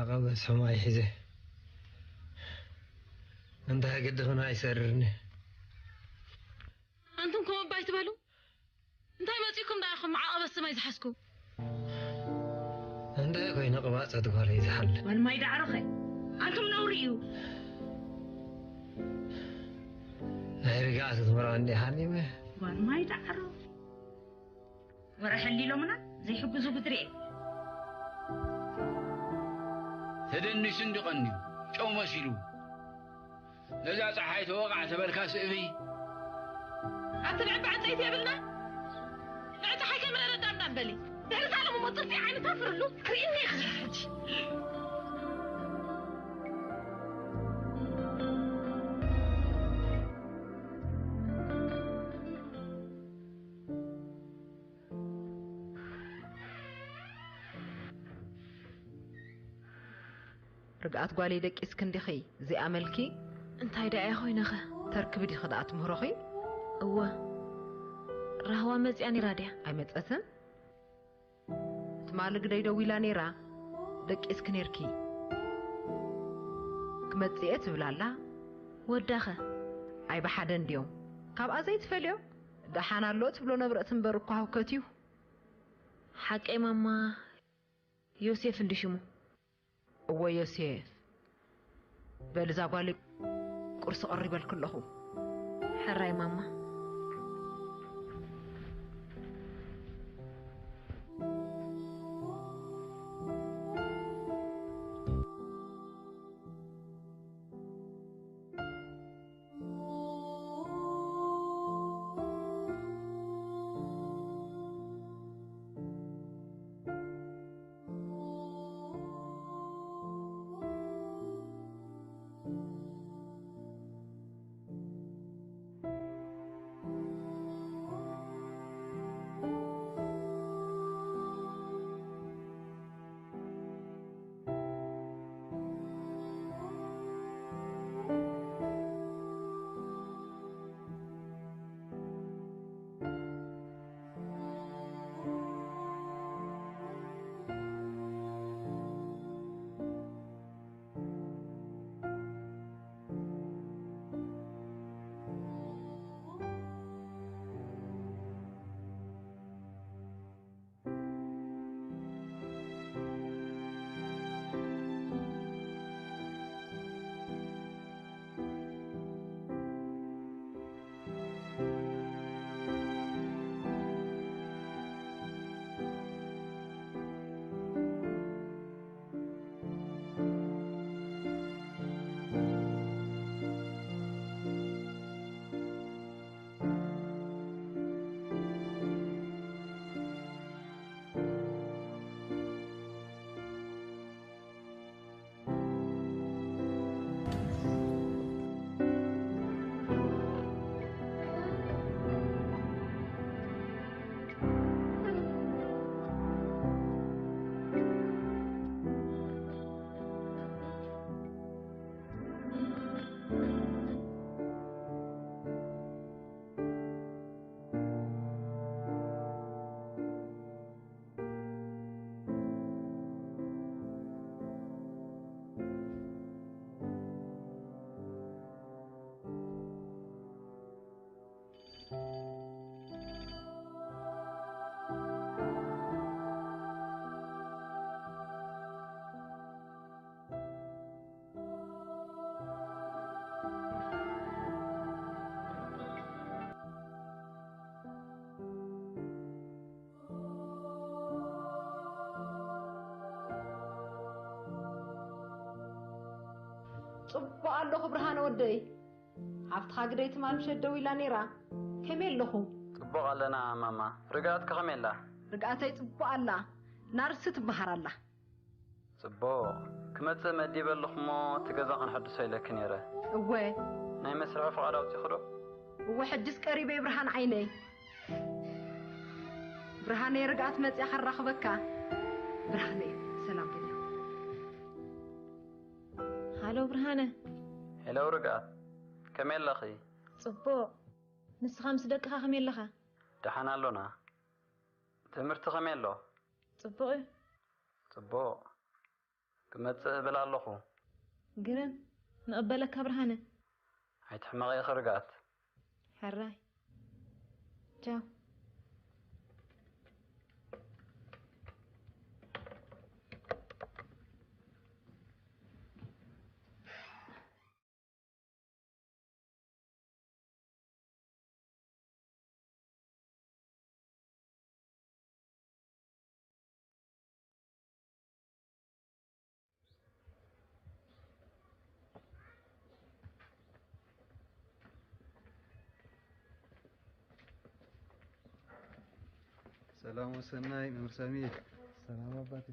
ኣቐበ ሰማይ ሒዘ እንታይ ግድኽና ኣይሰርርኒ። ኣንቱም ከም ኣባይ ትበሉ እንታይ መጺእኩም ደኣ ኢኹም ዓቐበት ሰማይ ዝሓዝኩም? እንደ ኮይነ ቅባጸት ጓለይ ዝሓል። ጓል ማይ ዳዕሮኸ ኣንቱም ነውሪ እዩ። ናይ ርግኣት ክትምራ እንዲ ሓሊመ። ጓል ማይ ዳዕሮ ወረ ሕሊሎምና ዘይሕግዙ ግድሪ እየ። ተደኒሱ እንዲ ቀንዩ ጨው መሲሉ ነዛ ጸሓይ ተወቓዕ ተበልካ ስእቢ። ኣቲ ንዕቢ ዕንጸይቲ የብልና። ንዕጸሓይ ከይምረረዳ እንዳም በሊ። ድሕሪ ሳሎም እሞ ጽፍዒ ዓይኒ ታፍርሉ ክርእኒ ኢኺ ሕጂ። ርግኣት ጓለይ ደቂስኪ እንዲኺ እዚኣ መልኪ? እንታይ ደኣ እያ ኮይነኸ? ተርክቢ ዲኺ ደኣ ትምህሮኺ? እወ። ራህዋ መጺኣ ነይራ ድያ? ኣይመጸትን? ትማሊ ግደይ ደዊላ ነይራ። ደቂስኪ ነይርኪ። ክመጽእ እየ ትብል ኣላ። ወዳኸ? ኣይ ብሓደ እንድዮም። ካብኣ ዘይትፈልዮ? ደሓን ኣሎ ትብሎ ነብረት እምበር እኳ ህውከት እዩ። ሓቀይ ማማ፣ ዮሴፍ እንዲ ሽሙ። እወ ዮሴፍ፣ በል እዛ ጓለይ ቁርሲ ቀሪበልኪ ኣለኹ። ሕራይ ማማ። ጽቡቕ ኣለኹ ብርሃነ ወደይ። ሓፍትኻ ግደይ ትማል ምሸት ደዊላ ነይራ። ከመይ ኣለኹም? ጽቡቕ ኣለና ማማ። ርግኣትከ ከመይ ኣላ? ርግኣተይ ጽቡቕ ኣላ። ናርሲ ትበሃር ኣላ። ጽቡቕ። ክመጽእ መዲበ ኣለኹ እሞ እቲ ገዛ ከነሐድሶ ኢለኪ ነይረ። እወ። ናይ መስርሒ ፍቓድ ኣውጺእኺ ዶ? እወ፣ ሕጅስ ቀሪበ ብርሃን ዓይነይ። ብርሃነይ ርግኣት መጽያ ከራኽበካ። ብርሃነይ ሰላም በልዮ። ሃሎ ብርሃነ። ሄሎ ርግኣት፣ ከመይ ኣለኺ? ጽቡቕ። ንስኻ ምስ ደቅኻ ከመይ ኣለኻ? ደሓን ኣሎና። ትምህርቲ ከመይ ኣሎ? ጽቡቕ እዩ። ጽቡቕ። ክመጽእ እብል ኣለኹ። ግርም። ንቕበለካ ብርሃነ። ኣይትሕመቒ ኢኺ ርግኣት። ሕራይ። ቻው። ሰላም ወሰናይ መምህር ሳሚኤል። ሰላም ኣባቴ።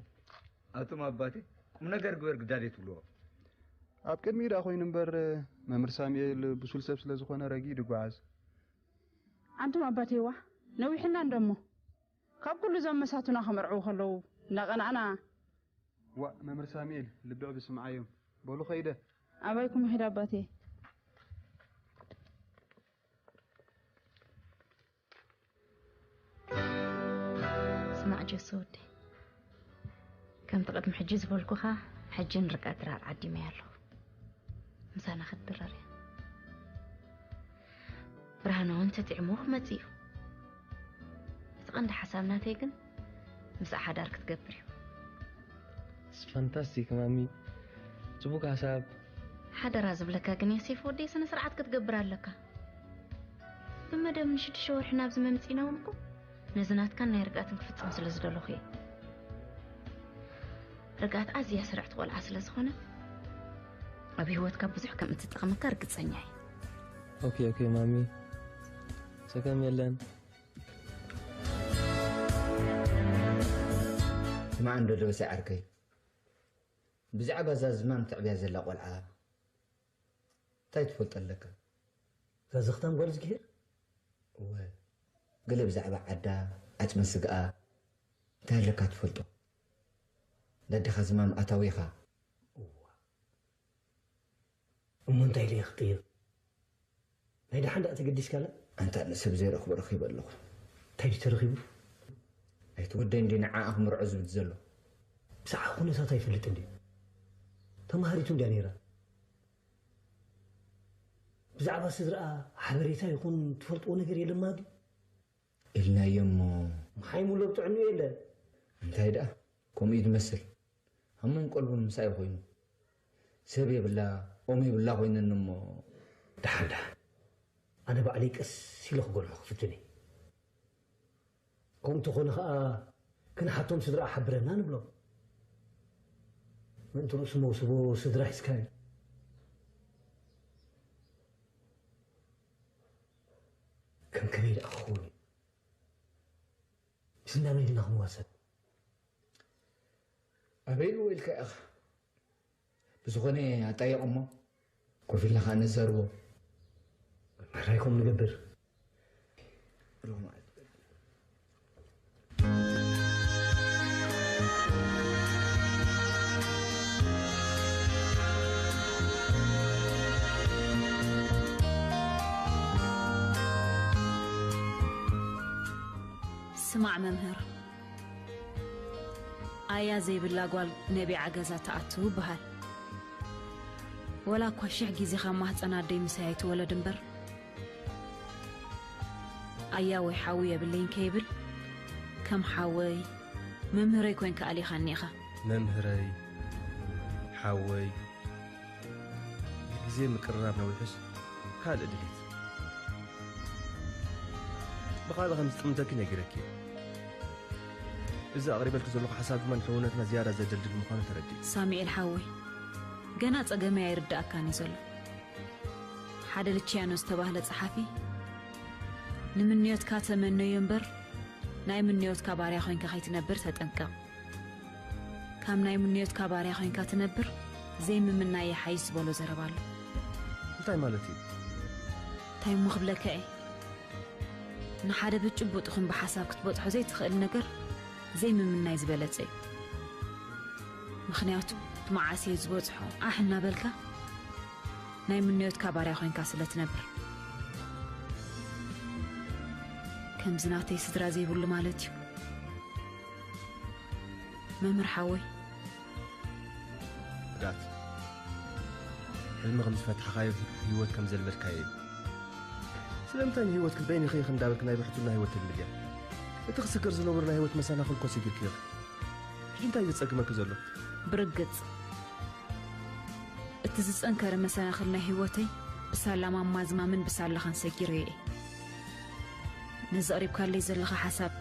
ኣቱም ኣባቴ፣ ቁም ነገር ግበር ግዳዴ ትብልዎ። ኣብ ቅድሚኡ ደኣ ኮይኑ እምበር፣ መምህር ሳሙኤል ብሱል ሰብ ስለ ዝኾነ ረጊኡ ድጓዓዝ። ኣንቱም ኣባቴዋ፣ ነዊሕና እንዶ እሞ። ካብ ኩሉ እዞም መሳቱና ከመርዕዉ ከለዉ እናቐናእና። ዋእ፣ መምህር ሳሙኤል፣ ልብዕ ብስምዓዮም። በሉ ኸይደ። ኣባይኩም ይኺድ ኣባቴ። ስማዕ ጀሶ ወደይ፣ ከምቲ ቅድሚ ሕጂ ዝበልኩኻ፣ ሕጂ ንርግኣት ድራር ዓዲመያ ኣለኹ። ምሳና ክትድረር እያ። ብርሃነ እውን ተጥዕምዎ ክመጽእ እዩ። እቲ ቀንዲ ሓሳብ ናተይ ግን ምስኣ ሓዳር ክትገብር እዩ። It's fantastic ማሚ፣ ጽቡቅ ሓሳብ። ሓደራ ዝብለካ ግን ዮሴፍ ወደይ ስነ ስርዓት ክትገብር ኣለካ። ብመደብ ንሽዱሽተ ወርሒ ናብዚ መምጺእና እውን እኮ ነዚ ናትካን ናይ ርግኣትን ክፍጽም ስለ ዝደለኹ እየ። ርግኣት ኣዝያ ስርዕቲ ቆልዓ ስለ ዝኾነት ኣብ ህይወትካ ብዙሕ ከም እትጠቕመካ ርግጸኛ እየ። ኦኬ ኦኬ ማሚ፣ ጸገም የለን። ስማዕ እንዶ ዶሴ ዓርከይ፣ ብዛዕባ እዛ ዝማም ትዕብያ ዘላ ቆልዓ እንታይ ትፈልጦ ኣለካ? እዛ ዘኽታም ጓል ዝግሄር? እወ፣ ገለ ብዛዕባ ዓዳ፣ ዓጽመ ስግኣ እንታይ ኣለካ ትፈልጦ? ዳዴኻ ዝማም ኣታዊኻ? እዋ። እሞ እንታይ ኢለ እየ ክጥይቕ? ናይ ደሓን ደኣ ተገዲስካላ? ኣንታ ንሰብ ዘይረኽቦ ረኺበ ኣለኹ። እንታይ ድዩ ተረኺቡ? ኣይትወደይ እንዲ ንዓኣ ክምርዖ ዝብል ዘሎ። ብዛዕባ ኩነታታ ኣይፈልጥን ድዩ? ተማሃሪቱ እንድያ ነይራ። ብዛዕባ ስድራኣ ሓበሬታ ይኹን ትፈልጥዎ ነገር የለማ ድዩ? ኢልናዮ እሞ። ሓይሙ ለብጥዕኑ የለን። እንታይ ደኣ? ከምኡ እዩ ዝመስል። ሃሙን ቀልቡን ምሳይ ኮይኑ። ሰብ የብላ፣ ኦም የብላ ኮይነኒ እሞ። ደሓን፣ ደሓን። ኣነ ባዕለይ ቀስ ኢለ ክጎልሖ ክፍትን እየ። ከምኡ እንተኾነ ኸኣ ክንሓቶም ስድራኣ ሓብረና ንብሎም። ምእንቲ ርእሱ መውስቦ ስድራ ሒዝካ እዩ። ከም ከመይ ደኣ ክኸውን እዩ? ምስ እንዳ መን ኢልና ክንዋሰብ? ኣበይ ኢልዎ ኢልካ ኢኻ? ብዝኾነ ኣጣይቕ እሞ ኮፍ ኢልና ኸኣ ነዛርቦ። ሕራይ ከምኡ ንገብር። ሮማ። ስማዕ መምህር፣ ኣያ ዘይብላ ጓል ነቢዓ ገዛ ትኣቱ ይበሃል። ወላ እኳ ሽሕ ግዜ ካብ ማህፀን ኣደይ ምሳይ ኣይትወለድ እምበር፣ ኣያ ወይ ሓዊ የብለይን ከይብል፣ ከም ሓወይ፣ መምህረይ ኮይንካ ኣሊኻኒ ኢኻ። መምህረይ፣ ሓወይ፣ ግዜ ምቅርራብ ነዊሑስ ካልእ ድሌት። ብኻልእ ከም ዝጥምተኪ ነጊረኪ እየ። እዚ ኣቕሪበልኪ ዘለኹ ሓሳብ ድማ ንሕውነትና ዝያዳ ዘደልድል ምዃኑ ተረዲእ። ሳሙኤል ሓወይ፣ ገና ጸገመይ ኣይርዳእካን እዩ ዘሎ። ሓደ ልችያኖ ዝተባህለ ጸሓፊ፣ "ንምንዮትካ ተመነዮ እምበር፣ ናይ ምንዮትካ ባርያ ኮይንካ ከይትነብር ተጠንቀቕ። ካብ ናይ ምንዮትካ ባርያ ኮይንካ ትነብር፣ ዘይምምናይ ይሓይሽ" ዝበሎ ዘረባ ኣሎ። እንታይ ማለት እዩ? እንታይ እሞ ክብለካ እየ? ንሓደ ብጭቡጥ ይኹን ብሓሳብ ክትበጽሖ ዘይትኽእል ነገር ዘይምምናይ ዝበለጸ እዩ። ምኽንያቱ፣ መዓስ እየ ዝበጽሖ ኣሕ እናበልካ ናይ ምንዮትካ ባርያ ኮይንካ ስለ ትነብር። ከምዚ ናተይ ስድራ ዘይብሉ ማለት እዩ። መምህር ሓወይ። ዳት፣ ሕልሚ ከም ዝፈታሕካዮ፣ ህይወት ከም ዘልመድካዮ እዩ። ስለምንታይ ንህይወትኪ በይንኺ ኢኺ እንዳበልኪ ናይ ብሕቱና ህይወት ተልምድያ? እቲ ክስገር ዝነበሩ ናይ ህይወት መሰናኽል እኮ ሰጊርክዮ ኢኺ። ሕጂ እንታይ እዩ ዘጸግመኪ ዘሎ? ብርግጽ፣ እቲ ዝጸንከረ መሰናኽል ናይ ህይወተይ ብሳላ ማማ ዝማምን ብሳላኻን ሰጊረዮ እየ። ነዚ ኣቕሪብካለይ ዘለኻ ሓሳብ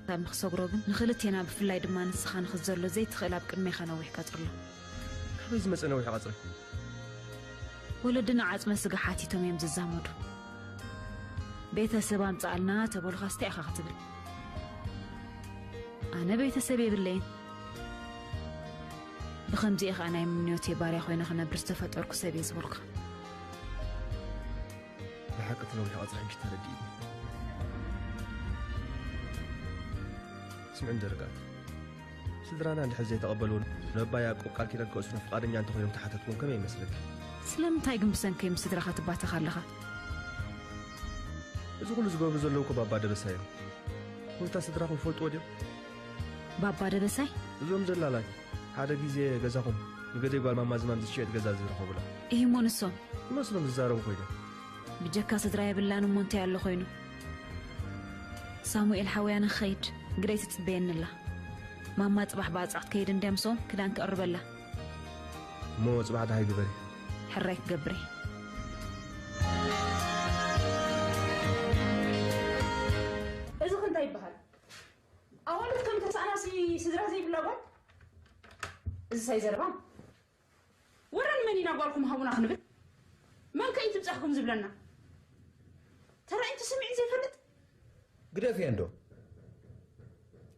ካብ ንኽሰግሮ ግን፣ ንኽልቴና ብፍላይ ድማ ንስኻ ንኽዘሎ ዘይትኽእል ኣብ ቅድሜኻ ነዊሕ ቀጽሪ ኣሎ። ካበይ ዝመጸ ነዊሕ ቀጽሪ? ወለድና ዓጽመ ስጋ ሓቲቶም እዮም ዝዛመዱ። ቤተሰብ ኣምጽኣልና ተበሉኻስ እንታይ ኢኻ ክትብል? ኣነ ቤተሰብ የብለይን። ብኸምዚ እየ ኸኣ ናይ ምንዮተይ ባርያ ኮይነ ክነብር ዝተፈጠርኩ ሰብ እየ ዝበልኩኻ። ብሓቂ እቲ ነዊሕ ቀጽሪ ሕጂ ተረዲእኒ። ስምዕኒ ደረጋት፣ ስድራና እንድሕር ዘይተቐበልዎ፣ ነባ ያዕቆብ ቃል ኪዳን ክእስሩና ፍቓደኛ እንተኾይኖም ተሓተትኩም ከመይ ይመስለኪ? ስለምንታይ ግን ብሰንከይ ምስ ስድራኻ ትባተኽ ኣለኻ? እዚ ኩሉ ዝገብሩ ዘለዉ እኮ ባባ ደበሳይ እዮም። ኩነታት ስድራኹም ይፈልጥዎ ድዮም? ባባ ደበሳይ? እዞም ደላላት ሓደ ግዜ ገዛኹም ንገደይ ጓል ማማ ዝማም ዝሽየጥ ገዛ ዝረኸቡላ። እሂ እሞ ንሶም? ይመስሎም ዝዛረቡ ኮይኖም። ብጀካ ስድራ የብላን እሞ እንታይ ኣሎ ኮይኑ? ሳሙኤል ሓወይ ኣነ ክኸይድ፣ ግደይ ትጽበየኒ ኣላ። ማማ ጽባሕ ብኣጻዕ ክትከይድ እንድያ ምስኦም ክዳን ክቕርበላ። እሞ ጽባሕ ደሃይ ግበሪ። ሕራይ ክገብር እየ። እዚ ኸ እንታይ ይበሃል? ኣዋልድ ከም ተሳእናሲ ስድራ ዘይብላ ጓል? እዚ ሳይ ዘረባ? ወረ ንመን ኢና ጓልኩም ሃቡና ክንብል? መን ከ እዩ ትብጻሕኩም ዝብለና? ተራእንቲ ስምዒት ዘይፈልጥ? ግደፍዮ እንዶ።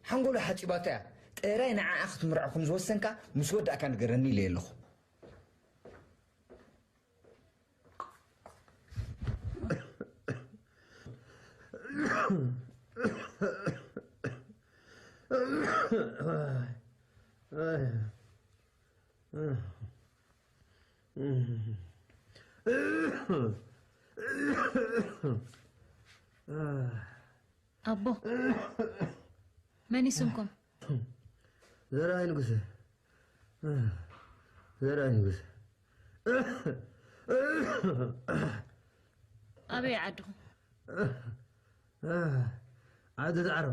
ሓንጎሉ ሓጺባቶ እያ። ጥራይ ንዓኣ ክትምርዖ ከም ዝወሰንካ ምስ ወዳእካ ንገረኒ ኢለ ኣለኹ። ኣቦ፣ መን እዩ ስምኩም? ዘርኣይ ንጉሰ። ዘርኣይ ንጉሰ። ኣበይ ዓድኹም? ዓዲ ዳዕሮ።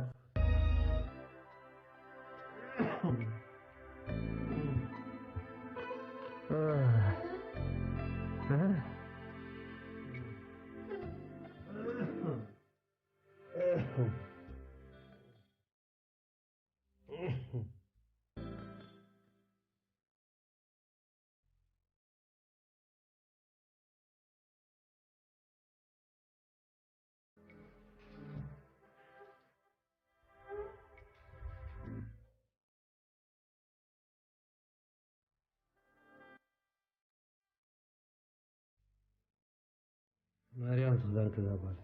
ማርያም ዝኽዳንኪ እዛ ጓል።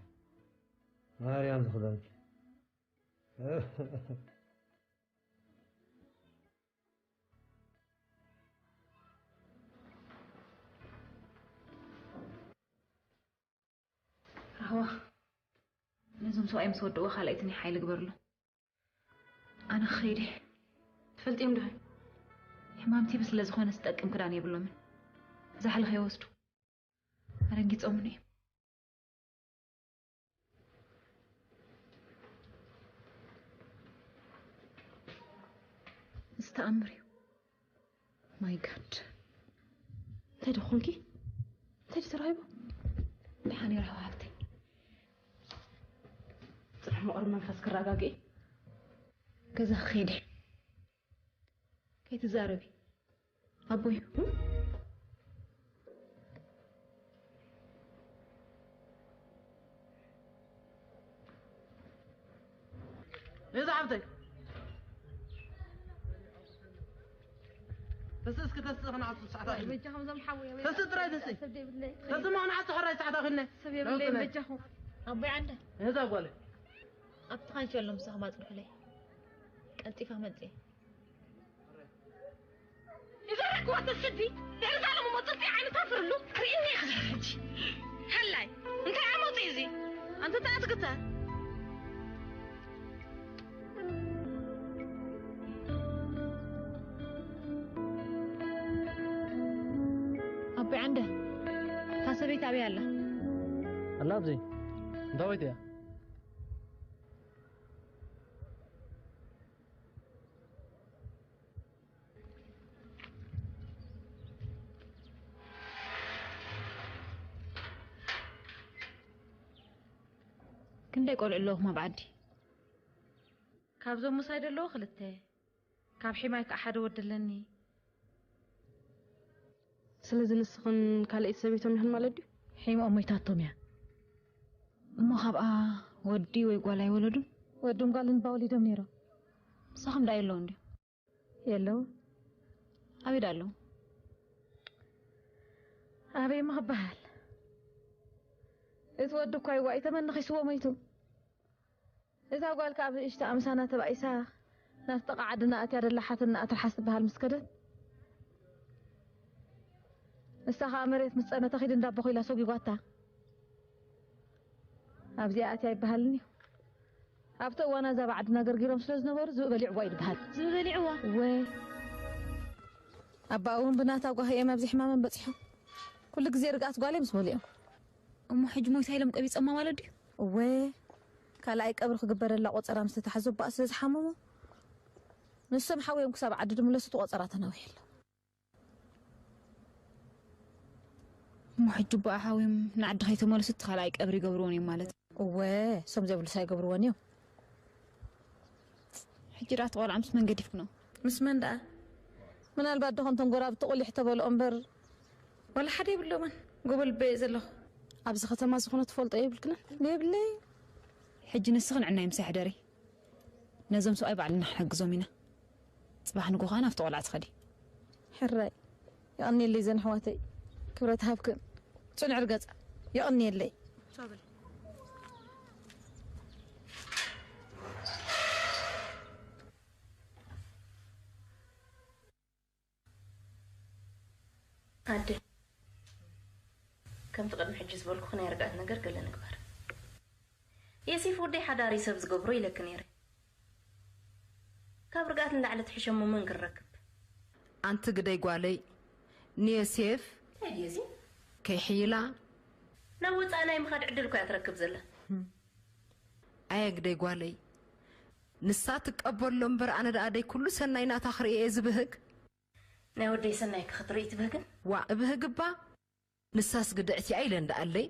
ማርያም ዝኽዳንኪ። ራህዋ፣ ነዞም ሰብኣይ ምስ ወደእዎ ካልኣይቲ ናይ ሓይሊ ግበርሎም። ኣነ ክኸይድ እየ። ትፈልጥዮም ዶ? ሕማም ቲቢ ስለ ዝኾነ ዝጠቅም ክዳን የብሎምን። ዛሕሊ ከይወስዱ ኣደንጊጾምኒ እዮም። እዚ ተኣምር እዩ። ማይ ጋድ። እንታይ ደኾንኪ? እንታይ ተራሂቡ? ደሓን እየ ራህዋ ሓፍተይ። ጽንሕ መቕርብ መንፈስ ክረጋግእ። ገዛ ክኸይድ እየ። ኣይትዛረቢ ኣቦይ። ነዛ ሓብተይ ተስእ እስኪ ተስእ ከነዓቱ ሰዓታት በጃኹም እዞም ሓወይ ወይ ተስእ ጥራይ ተስእ ሰብ ዘይብለይ ተስእ ማ ከነዓቱ ሕራይ ሰዓት ኣኺልነ ሰብ የብለይ በጃኹም ኣቦይ ዓንደ ነዛ ጓለ ኣብቲ ካንሸሎ ምሳኹም ኣጽንሑለይ ቀልጢፋ መጽእ ይዘረግዋ ተስዲ ደርዛሎም እሞ ጽፊ ዓይነታ ፍርሉ ክርእኒ ክሕጂ ሀላይ እንታይ ኣሞጺ እዚ ኣንተ ተኣትግተ ኣቦይ ዓንደ እታ ሰበይቲ ኣበይ ኣላ? ኣላ ኣብዚ እንታወይት እያ? ክንደይ ቆልዑ ኣለውኹም ኣብ ዓዲ? ካብዞም ምሳይ ደለዉ ክልተ ካብ ሒማይ ከዓ ሓደ ወዲ ኣለኒ። ስለዚ ንስኽን ካልኣይቲ ሰበይቶም ኢኽን ማለት ድዩ? ሒምኦም ሞይታቶም እያ እሞ ካብኣ ወዲ ወይ ጓል ኣይወለዱን? ወድን ጓልን እባ ወሊዶም ነይሮም። ምሳኹም ደኣ የለውን ድዮም? የለውን። ኣበይ ደኣ ኣለዉ? ኣበይ እሞ ክበሃል? እቲ ወዲ እኳ ይዋኢ ተመንኺስዎ ሞይቱ። እዛ ጓል ከኣ ብንእሽተኣ ምሳና ተባኢሳ ናብ ጥቓ ዓድና ኣትያ ደላ ሓትንኣ ትርሓስ ትበሃል ምስ ከደት፣ ንሳ ከኣ መሬት ምስ ጸነተ ኺድ እንዳ ኣቦኹ ኢላ ሰጒጓታ። ኣብዚኣ ኣትያ ኣይበሃልን እዩ። ኣብቲ እዋን ኣዛ ብዓድና ገርጊሮም ስለ ዝነበሩ ዝብኢ በሊዕዋ እዩ ዝበሃል። ዝብኢ በሊዕዋ? እወ። ኣባኣ እውን ብናታ ጓሂ እዮም ኣብዚ ሕማመን በጺሖም። ኩሉ ግዜ ርግኣት ጓል እዮም ዝበሉ እዮም። እሞ ሕጂ ሞይታ ኢሎም ቀቢጾማ ማለት ድዩ? እወ። ካልኣይ ቀብሪ ክግበረላ ቆጸራ ምስ ተታሕዞ ኣባኣ ስለ ዝሓመሙ ንሶም ሓውዮም ክሳብ ዓዲ ድምለሱ እቲ ቆጸራ ተናዊሑ ኣሎ። እሞ ሕጂ ኣቦኣ ሓውዮም ንዓዲ ከይተመለሱ እቲ ካልኣይ ቀብሪ ይገብርዎን እዮም ማለት እዩ። እወ፣ እሶም ዘይብሉስ ኣይገብርዎን እዮም። ሕጂ ደኣ እቲ ቆልዓ ምስ መን ገዲፍክኖ? ምስ መን ደኣ? ምናልባት ዶ ከምቶም ጎራብቲ ቁሊሕ ተበልኦ እምበር ዋላ ሓደ የብሎምን። ጎቦ ልበ እየ ዘለኹ። ኣብዚ ከተማ ዝኾነ ትፈልጦ የብልክንን? የብለይ። ሕጂ ንስኽን ዕናይ ምሳይ ሕደሪ። ነዞም ሰብኣይ ባዕልና ክንሕግዞም ኢና። ጽባሕ ንግሆ ከኣ ናብቲ ቆልዓ ትኸዲ። ሕራይ። የቐንየለይ ዘን ኣሕዋተይ። ክብረት ይሃብክን። ጽንዕ ርገጻ። የቐንየለይ። ኣደ፣ ከምቲ ቅድሚ ሕጂ ዝበልኩኺ ናይ ርግኣት ነገር ገለ ንግበር። የሴፍ ወደይ ሓዳር እዩ ሰብ ዝገብሮ ኢለኪ ነይረ። ካብ ርግኣት ንላዕሊ ትሕሸ እሞ መን ክንረክብ? ኣንቲ ግደይ ጓለይ፣ ንዮሴፍ እንታይ ድዩ እዚ? ከይሕይላ። ናብ ወጻኢ ናይ ምኻድ ዕድል እኮ እያ ትረክብ ዘላ። ኣየ ግደይ ጓለይ፣ ንሳ ትቀበሎ እምበር ኣነ ደኣ ደይ ኩሉ ሰናይ ናታ ክርኢ እየ ዝብህግ። ናይ ወደይ ሰናይ ክትርኢ ትብህግን? ዋእ እብህግ እባ። ንሳስ ግድዕቲ እያ ኢለን ደኣለይ።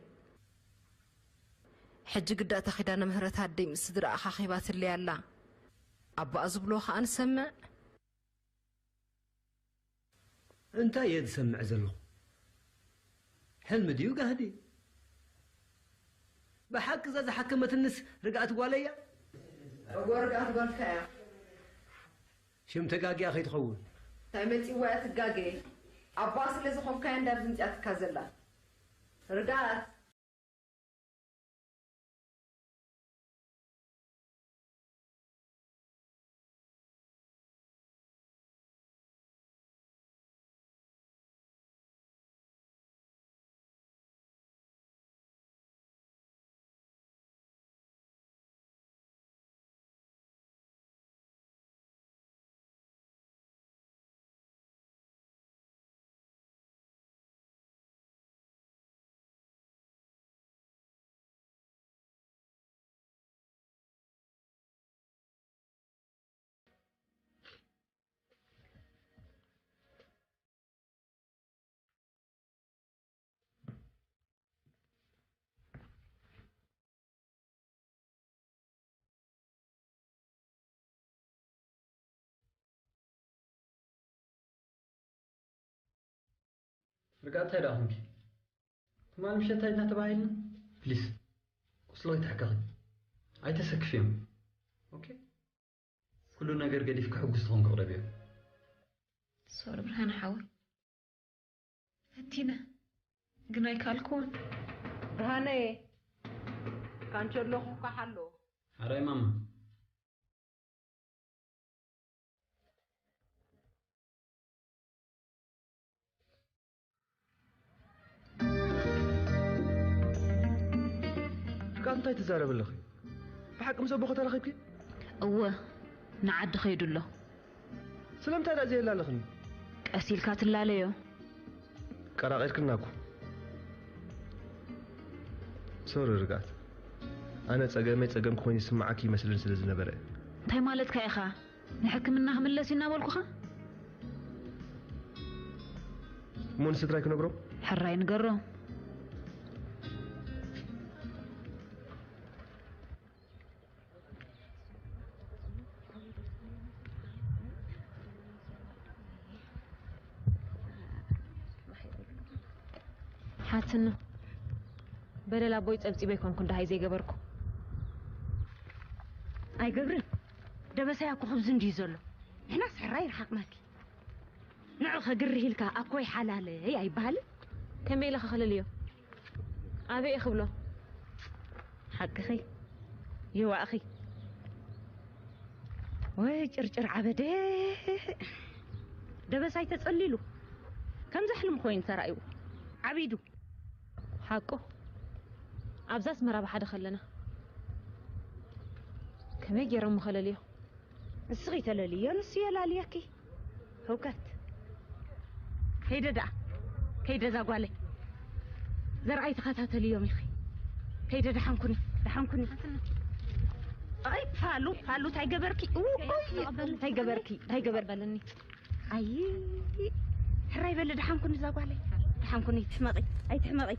ሕጂ ግዳ እታ ኪዳነ ምህረት ኣደይ ምስ ስድራኣ ኣኻኺባትለይ ኣላ። ኣቦኣ ዝብልዎ ከኣ ንሰምዕ። እንታይ እየ ዝሰምዕ ዘለኹ? ሕልሚ ድዩ ጋህዲ? ብሓቂ እዛ ዝሓከመትንስ ርግኣት ጓለይ እያ? እወ ርግኣት ጓልካ እያ። ሽም ተጋጊኣ ከይትኸውን። እንታይ መጺዋ እያ ትጋገ? ኣቦኣ ስለ ዝኾንካ እያ እንዳብዚ ምጺኣትካ ዘላ። ርግኣት። ርግኣት እንታይ ደኣ ኾንኪ? ትማሊ ምሸት እንታይ ተባሂልና? ፕሊስ፣ ቁስሊ ከይትሕከኺ። ኣይተሰክፍዮም። ኦኬ? ኩሉ ነገር ገዲፍኪ ሕጉስ ትኾንኪ ቅረብዮ። ሶሪ ብርሃነ ሓወይ። ፈቲነ፣ ግን ኣይከኣልኩዎን። ብርሃነየ፣ ካንቸሎ ክኳሕ ኣለዎ። ሓራይ ማማ። ፍቃድ እንታይ ትዛረብ ኣለኺ? ብሓቂ ምስ ኣቦኺ ተራኺብኪ? እወ፣ ንዓዲ ኸይዱ ኣሎ። ስለምንታይ ደኣ ዘየላለኽኒ? ቀስ ኢልካ ትላለዮ። ቀራቒርክና እኮ። ሶሪ ርግኣት። ኣነ ጸገመይ ጸገምኪ ኮይኑ ይስምዓኪ ይመስለኒ ስለ ዝነበረ። እንታይ ማለትካ ኢኻ? ንሕክምና ክምለስ እዩ እናበልኩኻ? እሞ ንስድራይ ክነግሮም? ሕራይ ንገሮም። ሓትኖ፣ በደል ኣቦይ ጸብጺበ ኣይኮንኩን ደሃይ ዘይገበርኩ። ኣይገብርን። ደበሳይ ኣኮ ክብዚ እንድዩ ዘሎ። ንሕናስ ሕራይ ይርሓቕናኪ። ንዑ ከግርህ ኢልካ ኣኮይ ሓላለይ ኣይበሃልን? ከመይ ኢለ ከኸለልዮ? ኣበይ እየ ክብሎ? ሓቅኺ። ይዋእኺ። ወይ ጭርጭር ዓበደ። ደበሳይ ተጸሊሉ። ከምዛ ሕልሚ ኮይኑ ተራእይዎ። ዓቢዱ። ሓቁ። ኣብዛ ኣስመራ ብሓደ ከለና። ከመይ ገይሮም ምኸለልዮ? ንስኺ ተለልዮ፣ ንሱ የላልየኪ። ህውከት። ከይደ ደኣ። ከይደ እዛ ጓለይ። ዘርኣይ ተኸታተልዮም ኢኺ። ከይደ ደሓን ኩኒ፣ ደሓን ኩኒ። ኣይ፣ ፋሉ፣ ፋሉ፣ እንታይ ገበርኪ? ኡይ፣ እንታይ ገበርኪ? እንታይ ገበርኪ? በለኒ። ኣይ፣ ሕራይ በሊ፣ ደሓን ኩኒ እዛ ጓለይ። ደሓን ኩኒ፣ ትሕመቒ፣ ኣይትሕመቒ።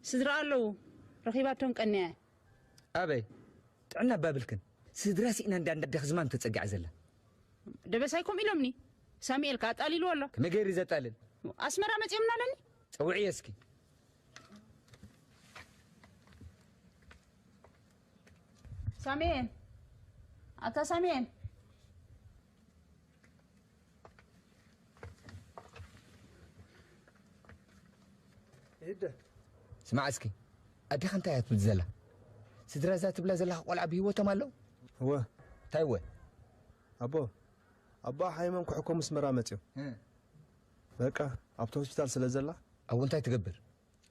ስድራ ኣለዉ፣ ረኺባቶም ቀንያ። ኣበይ? ጥዕና ባብልክን። ስድራ ስኢና እንዳ፣ እንዳ ደኽዝማን ተጸጊዓ ዘላ። ደበሳይ ከምኡ ኢሎምኒ። ሳሙኤል ከኣ ኣጣሊልዎ ኣሎ። ከመይ ገይሩ ዘጣልል? ኣስመራ መጺኦምና ኣለኒ። ጸውዕዮ እስኪ። ሳሙኤል፣ ኣታ ሳሙኤል። ይደ። ስማዕ እስኪ፣ ኣዴኻ እንታይ እያ ትብል ዘላ? ስድራ እዛ ትብላ ዘለኻ ቆልዓ ብህይወቶም ኣለዉ? እወ። እንታይ እወ? ኣቦ፣ ኣቦኣ ሓይሞም ክሕከሙ ኣስመራ መጺኦም። እ። በቃ፣ ኣብቲ ሆስፒታል ስለ ዘላ። ኣብኡ እንታይ ትገብር?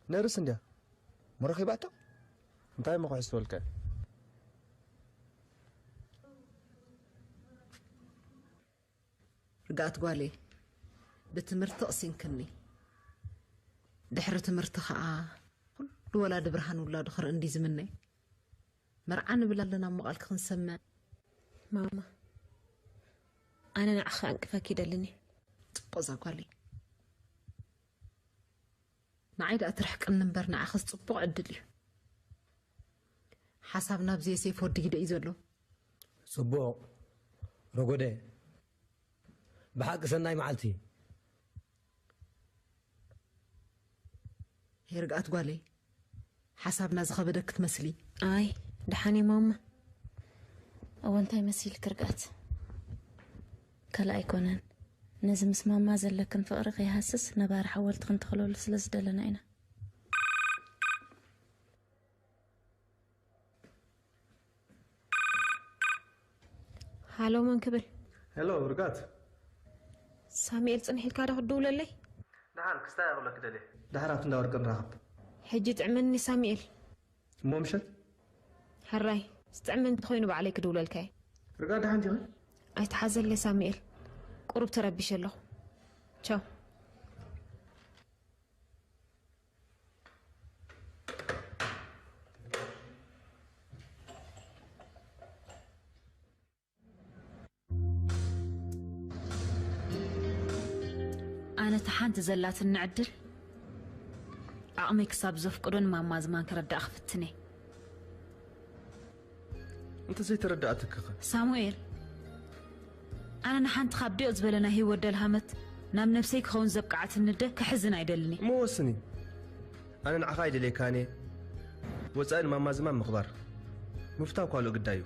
ነርስ እንድያ። እሞ ረኺባቶ? እንታይ እሞ ክሕዝትወልካ እየ? ርግኣት ጓለይ፣ ብትምህርቲ ኣቕሲንክኒ። ድሕሪ ትምህርቲ ኸኣ ኩሉ ወላዲ ብርሃን ውላዱ ክርኢ እንድዩ ዝምነ። መርዓ ንብል ኣለና እሞ ቃልኪ ክንሰምዕ። ማማ፣ ኣነ ንዓኺ ከዕንቅፈኪ ይደልን እየ። ጽቡቕ እዛ ጓለይ። ንዓይ ደኣ ትርሕቅኒ እምበር ንዓኽስ ጽቡቕ ዕድል እዩ። ሓሳብ ናብ ዘየሴፍ ወዲ ጊደ እዩ ዘሎ። ጽቡቕ። ረጎደ። ብሓቂ ሰናይ መዓልቲ። ሄርግኣት ጓለይ፣ ሓሳብና ዝኸበደክ ትመስሊ። ኣይ፣ ደሓን እየ ማማ። እወ፣ እንታይ መሲልክ ርግኣት? ካልእ ኣይኮነን። ነዚ ምስ ማማ ዘለክን ፍቕሪ ከይሃስስ ነባሪ ሓወልቲ ክንተኽለሉ ስለ ዝደለና ኢና። ሃሎ፣ መን ክብል? ሄሎ፣ ርጋት። ሳሙኤል፣ ጽንሕ ኢልካ ዶ ክትድውለለይ? ደሓር ክስታይ ኣቕብለኪ ደልየ። ደሓር ኣብቲ እንዳ ወርቂ ንራኸብ። ሕጂ ጥዕመኒ ሳሙኤል። እሞ ምሸት? ሕራይ፣ ዝጥዕመኒ እንተኾይኑ ባዕለይ ክድውለልካ እየ። ርጋት፣ ደሓን ዲኺ? ኣይትሓዘለይ ሳሙኤል፣ ቁሩብ ተረቢሸ ኣለኹ። ቻው። ኣነ እታ ሓንቲ ዘላትኒ ዕድል ዓቕመይ ክሳብ ዘፍቅዶ ንማማ ዝማን ከረዳእ ክፍትነ። እንተ ዘይተረዳእትክኸ? ሳሙኤል፣ ኣነ ንሓንቲ ካብ ዲቕ ዝበለ ናይ ህይወት ደልሃመት ናብ ነብሰይ ክኸውን ዘብቅዓትኒ ደ ክሕዝን ኣይደልኒ። እሞ ወስኒ። ኣነ ንዓኻ ኣይደልየካን እየ። ወጻኢ ንማማ ዝማን ምኽባር፣ ምፍታው ካልኦ ግዳይ እዩ።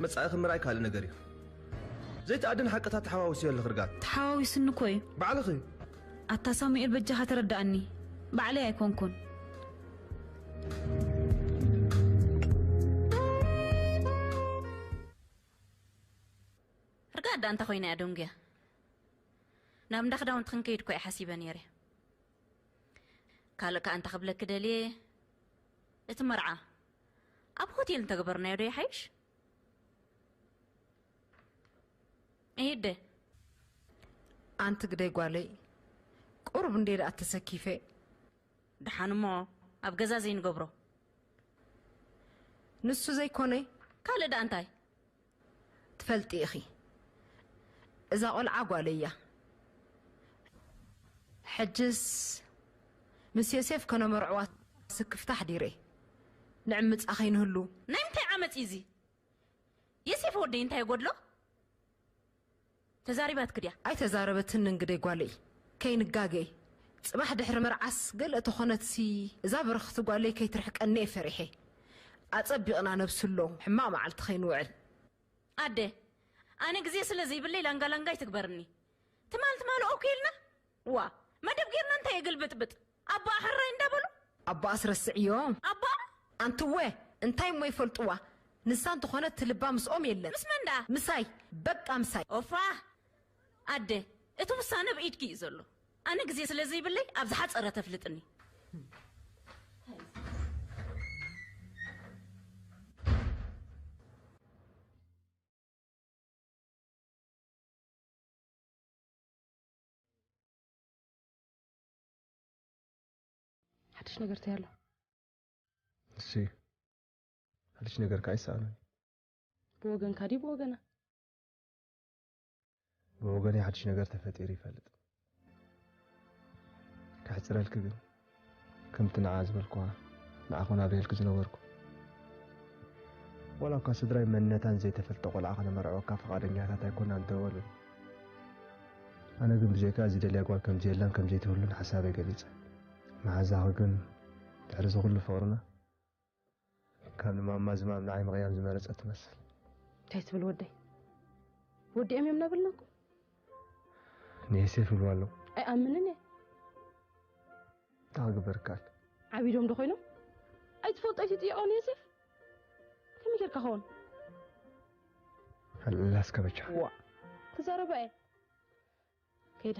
መጻኢኺ ምርኣይ ካልእ ነገር እዩ። ዘይተኣደን ሓቅታት ተሓዋዊስዮ ኣለኺ ርግኣት። ተሓዋዊሱኒ እኮ እዩ። ባዕልኺ። ኣታ ሳሙኤል በጃኻ ተረዳኣኒ። ባዕለይ ኣይኮንኩን። ርግኣት ደኣ እንታይ ኮይና እያ ደንጉያ? ናብ እንዳ ክዳውንቲ ክንከይድ እኮ እየ ሓሲበ ነይረ። ካልእ ከኣ እንታይ ክብለኪ ደልየ፣ እቲ መርዓ ኣብ ሆቴል እንተገበርናዮ ዶ ይሓይሽ? እሂደ ኣንቲ ግደይ ጓለይ፣ ቁሩብ እንዴ ደኣ ተሰኪፈ። ደሓን እሞ ኣብ ገዛ ዘይንገብሮ። ንሱ ዘይኮነ ካልእ ደኣ እንታይ? ትፈልጢ ኢኺ፣ እዛ ቆልዓ ጓለይ እያ። ሕጅስ ምስ ዮሴፍ ከነመርዕዋ ስክፍታ ኣሕዲረ። ንዕምጻ ከይንህሉ። ናይ ምንታይ ዓመጽ እዩ እዚ? የሴፍ ወደይ እንታይ ይጎድሎ? ተዛሪባትኪ ድያ? ኣይተዛረበትንን ግደይ ጓለይ፣ ከይንጋገ። ጽባሕ ድሕሪ መርዓስ ገለ ተኾነትሲ እዛ ብርኽቲ ጓለይ ከይትርሕቀኒ እየ ፈሪሐ። ኣጸቢቕና ነብስሎ ሕማቕ መዓልቲ ከይንውዕል። ኣደ፣ ኣነ ግዜ ስለ ዘይብለይ ላንጋ ላንጋ ኣይትግበርኒ። ትማል ትማል ኦኬ ኢልና? ዋ፣ መደብ ጌርና እንታይ የግልብጥብጥ? ኣቦኣ ሕራይ እንዳበሉ? ኣቦኣስ ረስዕዮ። ኣቦኣ? ኣንትወ፣ እንታይ እሞ ይፈልጥዋ? ንሳ እንተኾነ እቲ ልባ ምስኦም የለን። ምስ መን ደኣ? ምሳይ፣ በቃ ምሳይ። ኦፋ! ኣደ፣ እቲ ውሳነ ኣብ ኢድኪ እዩ ዘሎ። ኣነ ግዜ ስለ ዘይብለይ ኣብ ዝሓጸረ ተፍልጥኒ። ሓድሽ ነገር እንታይ ኣሎ? እሺ፣ ሓድሽ ነገር ከኣ ይሰኣኖ። ብወገንካ ድዩ ብወገና? ብወገነይ ሓድሽ ነገር ተፈጢሩ ይፈልጥ። ከሕጽረልኪ ግን፣ ከምቲ ንዓ ዝበልኩዋ፣ ንዓኹን ኣብርየልኪ ዝነበርኩ፣ ዋላ እኳ ስድራይ መንነታን ዘይተፈልጠ ቆልዓ ከነመርዕወካ ፍቓደኛታት ኣይኮናን እንተበሉን፣ ኣነ ግን ብዘይካ ዝደልያ ጓል ከም ዘየላን ከም ዘይትህሉን ሓሳበይ ገሊጸ። መሓዛኺ ግን ድሕሪ እዚ ኩሉ ፍቕርና፣ ካብ ንማማ ዝማም ንዓይ ምቕያም ዝመረጸት ትመስል። እንታይ ትብል ወደይ? ወዲኦም እዮም እናበልና እኮ። ንየሴፍ ይብልዋ ኣለዉ። ኣይኣምንን እየ። እንታይ ክግበር ይከኣል? ዓቢዶም ዶ ኮይኖም? ኣይትፈልጦ ኣይትጥየቖ ንየሴፍ? ከመይ ጌርካ ኸውን? ኣልዕላ እስከ በጃ። ዋ ክዛረባ እየ። ከይደ።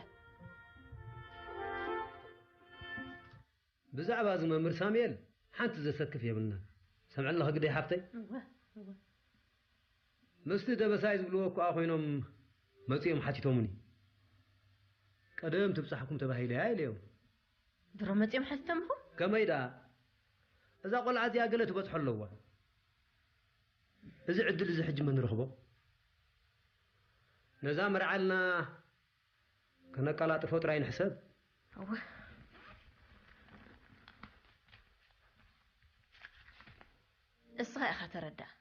ብዛዕባ እዚ መምህር ሳሙኤል ሓንቲ ዘሰክፍ የብልናን። ሰምዒ ኣለኺ ግደይ ሓፍተይ? ምስቲ ደበሳይ ዝብልዎ እኳ ኮይኖም መጺኦም ሓቲቶሙኒ። ቀደም ትብጻሕኩም ተባሂለ እያ ኢለዮም። ድሮ መጺኦም ሓቲቶምኹም? ከመይ ደኣ? እዛ ቆልዓ እዚኣ ገለ ትበጽሖ ኣለዋ። እዚ ዕድል እዚ ሕጂ መን ረኽቦ? ነዛ መርዓ ኢልና ከነቀላጥፎ ጥራይ ንሕሰብ። እወ። እስኻ ኢኻ ተረዳእ።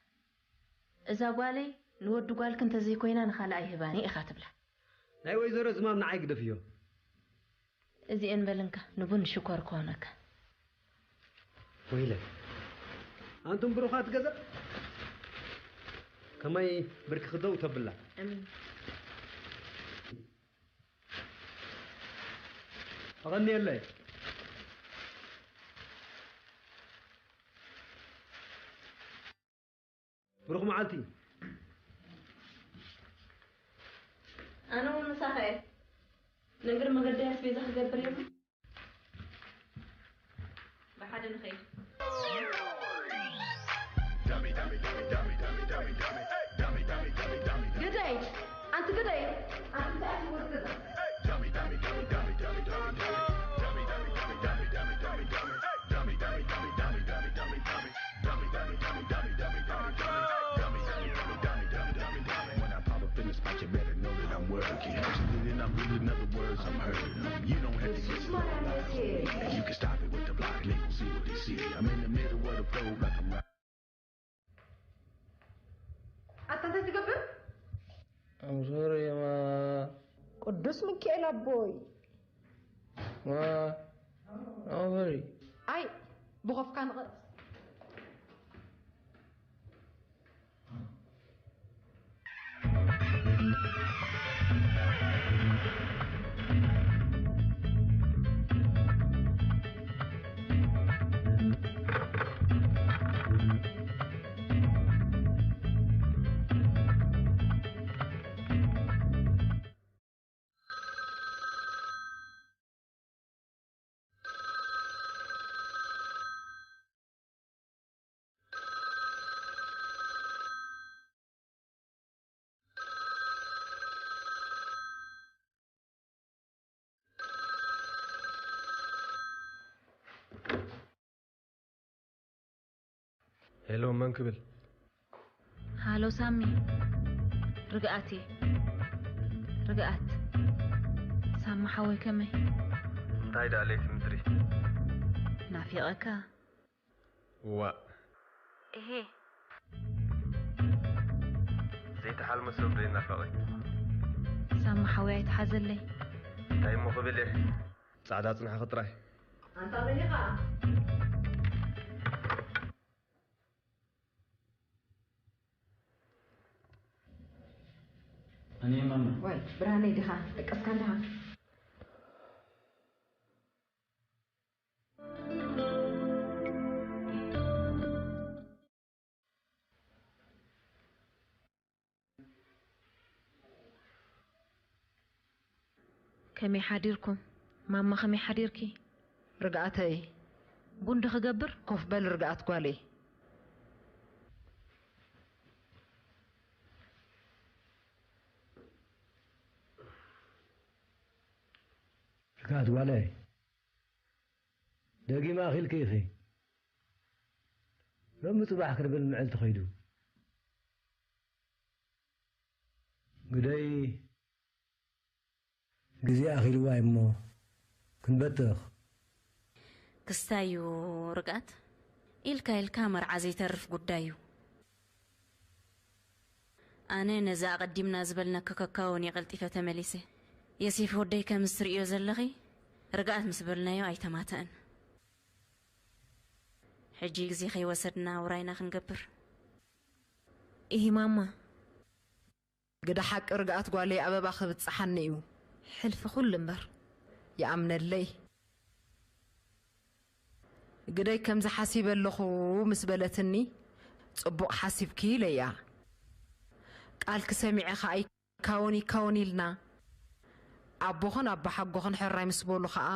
እዛ ጓለይ ንወዲ ጓልኪ እንተዘይኮይና ንኻልእ ኣይህባን እየ ኢኻ ትብላ። ናይ ወይዘሮ ዝማም ንዓይ ግደፍዮ። እዚኤን በል እንካ ንቡን ሽኮር ክኾነካ። ወይለ ኣንቱም ብሩኻት ገዛ ከመይ ብርኪ ክደው ተብላ። ኣቐንየለይ። ብሩኽ መዓልቲ። ኣነ እውን ምሳኻ እየ። ንእግሪ መገዲ ኣስቤዛ ክገብር እየ። ብሓደ ንኸይድ። ግደይ! ኣንቲ ግደይ! ኣንቲ እንታይ ኣቲ ወርቅና? When I pop up in the spot, you better know that I'm working. Hustling and I'm good, in other words, I'm hurting. You don't have to get slow. You can stop it with the block. I'm in the middle of the road like I'm riding. ኣታ እንታይ ትገብር? I'm sorry, Mama. ቅዱስ ሚካኤል ኣቦይ። Mama, I'm sorry. ኣይ ብኾፍካ ንቐጽ። ሄሎ፣ መን ክብል? ሃሎ ሳሚ። ርግኣት እየ። ርግኣት። ሳሚ ሓወይ ከመይ? እንታይ ደኣ ለይቲ ምድሪ? ናፊቐካ። ዋእ። እሄ። ዘይተሓልመ ሰብ ዶ ይናፈቐ? ሳሚ ሓወይ ኣይትሓዘለይ። እንታይ እሞ ክብል እየ? ጻዕዳ ጽንሓኺ ጥራይ። ኣንታ በሊኻ እኔ ማማ ወይ ብርሃነይ ዲኻ ደቀስካ እንዲኻ? ከመይ ሓዲርኩም? ማማ ከመይ ሓዲርኪ? ርግኣተይ ቡን ዶ ክገብር? ኮፍ በል ርግኣት ጓለይ። ርግኣት ጓለይ፣ ደጊም ኣኺልኪ ኢኺ። ሎሚ ጽባሕ ክርብል ምዕልቲ ኸይዱ። ግደይ ግዜ ኣኺልዋ እሞ ክንበትኽ። ክስታይ እዩ ርግኣት። ኢልካ ኢልካ መርዓ ዘይተርፍ ጉዳይ እዩ። ኣነ ነዚ ኣቐዲምና ዝበልናኪ ከካውን እየ ቀልጢፈ ተመሊሰ። የሲፍ ወደይ ከምዚ ትርእዮ ዘለኺ ርግኣት ምስ በልናዮ ኣይተማተእን። ሕጂ ግዜ ከይወሰድና ውራይና ክንገብር። ኢሂ ማማ። ግደ ሓቂ ርግኣት ጓለይ ኣበባ ክብጽሓኒ እዩ። ሕልፊ ኩሉ እምበር። ይኣምነለይ። ግደይ ከምዚ ሓሲበ ኣለኹ ምስ በለትኒ፣ ጽቡቕ ሓሲብኪ ኢለያ። ቃልኪ ሰሚዐ ኸኣ ይካወን ይካወን ኢልና። ኣቦኽን ኣቦሓጎኽን ሕራይ ምስ በሉ ኸኣ፣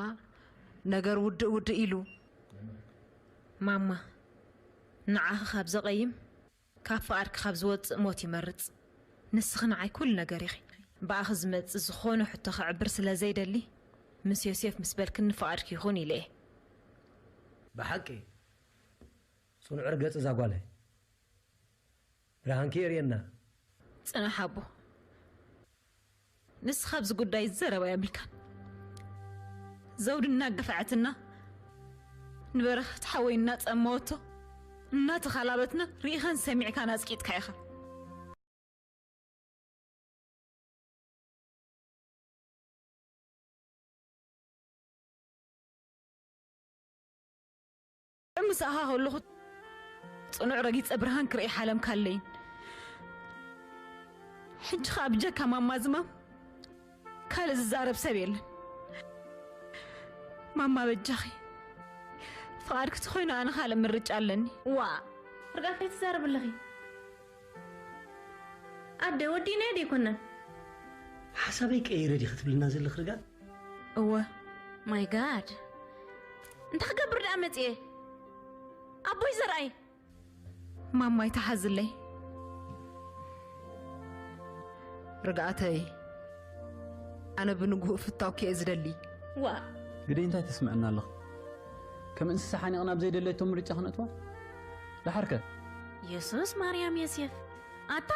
ነገር ውድእ ውድእ ኢሉ። ማማ፣ ንዓኺ ካብ ዘቐይም፣ ካብ ፍቓድኪ ካብ ዝወጽእ ሞት ይመርጽ። ንስኺ ንዓይ ኩሉ ነገር ኢኺ። ብኣኺ ዝመጽእ ዝኾነ ሕቶ ከዕብር ስለ ዘይደሊ፣ ምስ ዮሴፍ ምስ በልክኒ ፍቓድኪ ይኹን ኢለ እየ። ብሓቂ ጽኑዕ ርገጽ እዛ ጓለይ። ብርሃንኪ የርእየና። ጽናሕ ኣቦ። ንስኻ ኣብዚ ጉዳይ ዘረባ የብልካን። ዘውዲ እናገፍዐትና፣ ንበረኸት ሓወይ እናጸመወቶ፣ እናተኻላበትና ርኢኻን ሰሚዕካን ኣጽቂጥካ ኢኻ። ምሳኻ ከለኹ ጽኑዕ ረጊጸ ብርሃን ክርኢ ሓለምካ ኣለይን። ሕጂ ኸኣ ብጀካ ማማ ዝማም ካልእ ዝዛረብ ሰብ የለን። ማማ በጃኺ ፍቓድኪ ተኾይኑ ኣነ ካልእ ምርጫ ኣለኒ። ዋ ርጋት ከይትዛረቢ ኣለኺ ኣደ ወዲእናዮ ደይኮነን ሓሳበይ ቀይረ ዲኺ ትብልና ዘለኺ ርጋት? እወ My God እንታይ ክገብር ደኣ መጽየ ኣቦይ ዘርኣይ ማማይ ተሓዝለይ። ርግኣተይ ኣነ ብንግሁ ፍታውኪ እየ ዝደሊ። ዋ ግደይ እንታይ ተስምዕና ኣለኺ? ከም እንስሳ ሓኒቕና ኣብ ዘይደለየቶ ምርጫ ክነእትዋ? ደሓርከ? የሱስ ማርያም ዮሴፍ ኣታ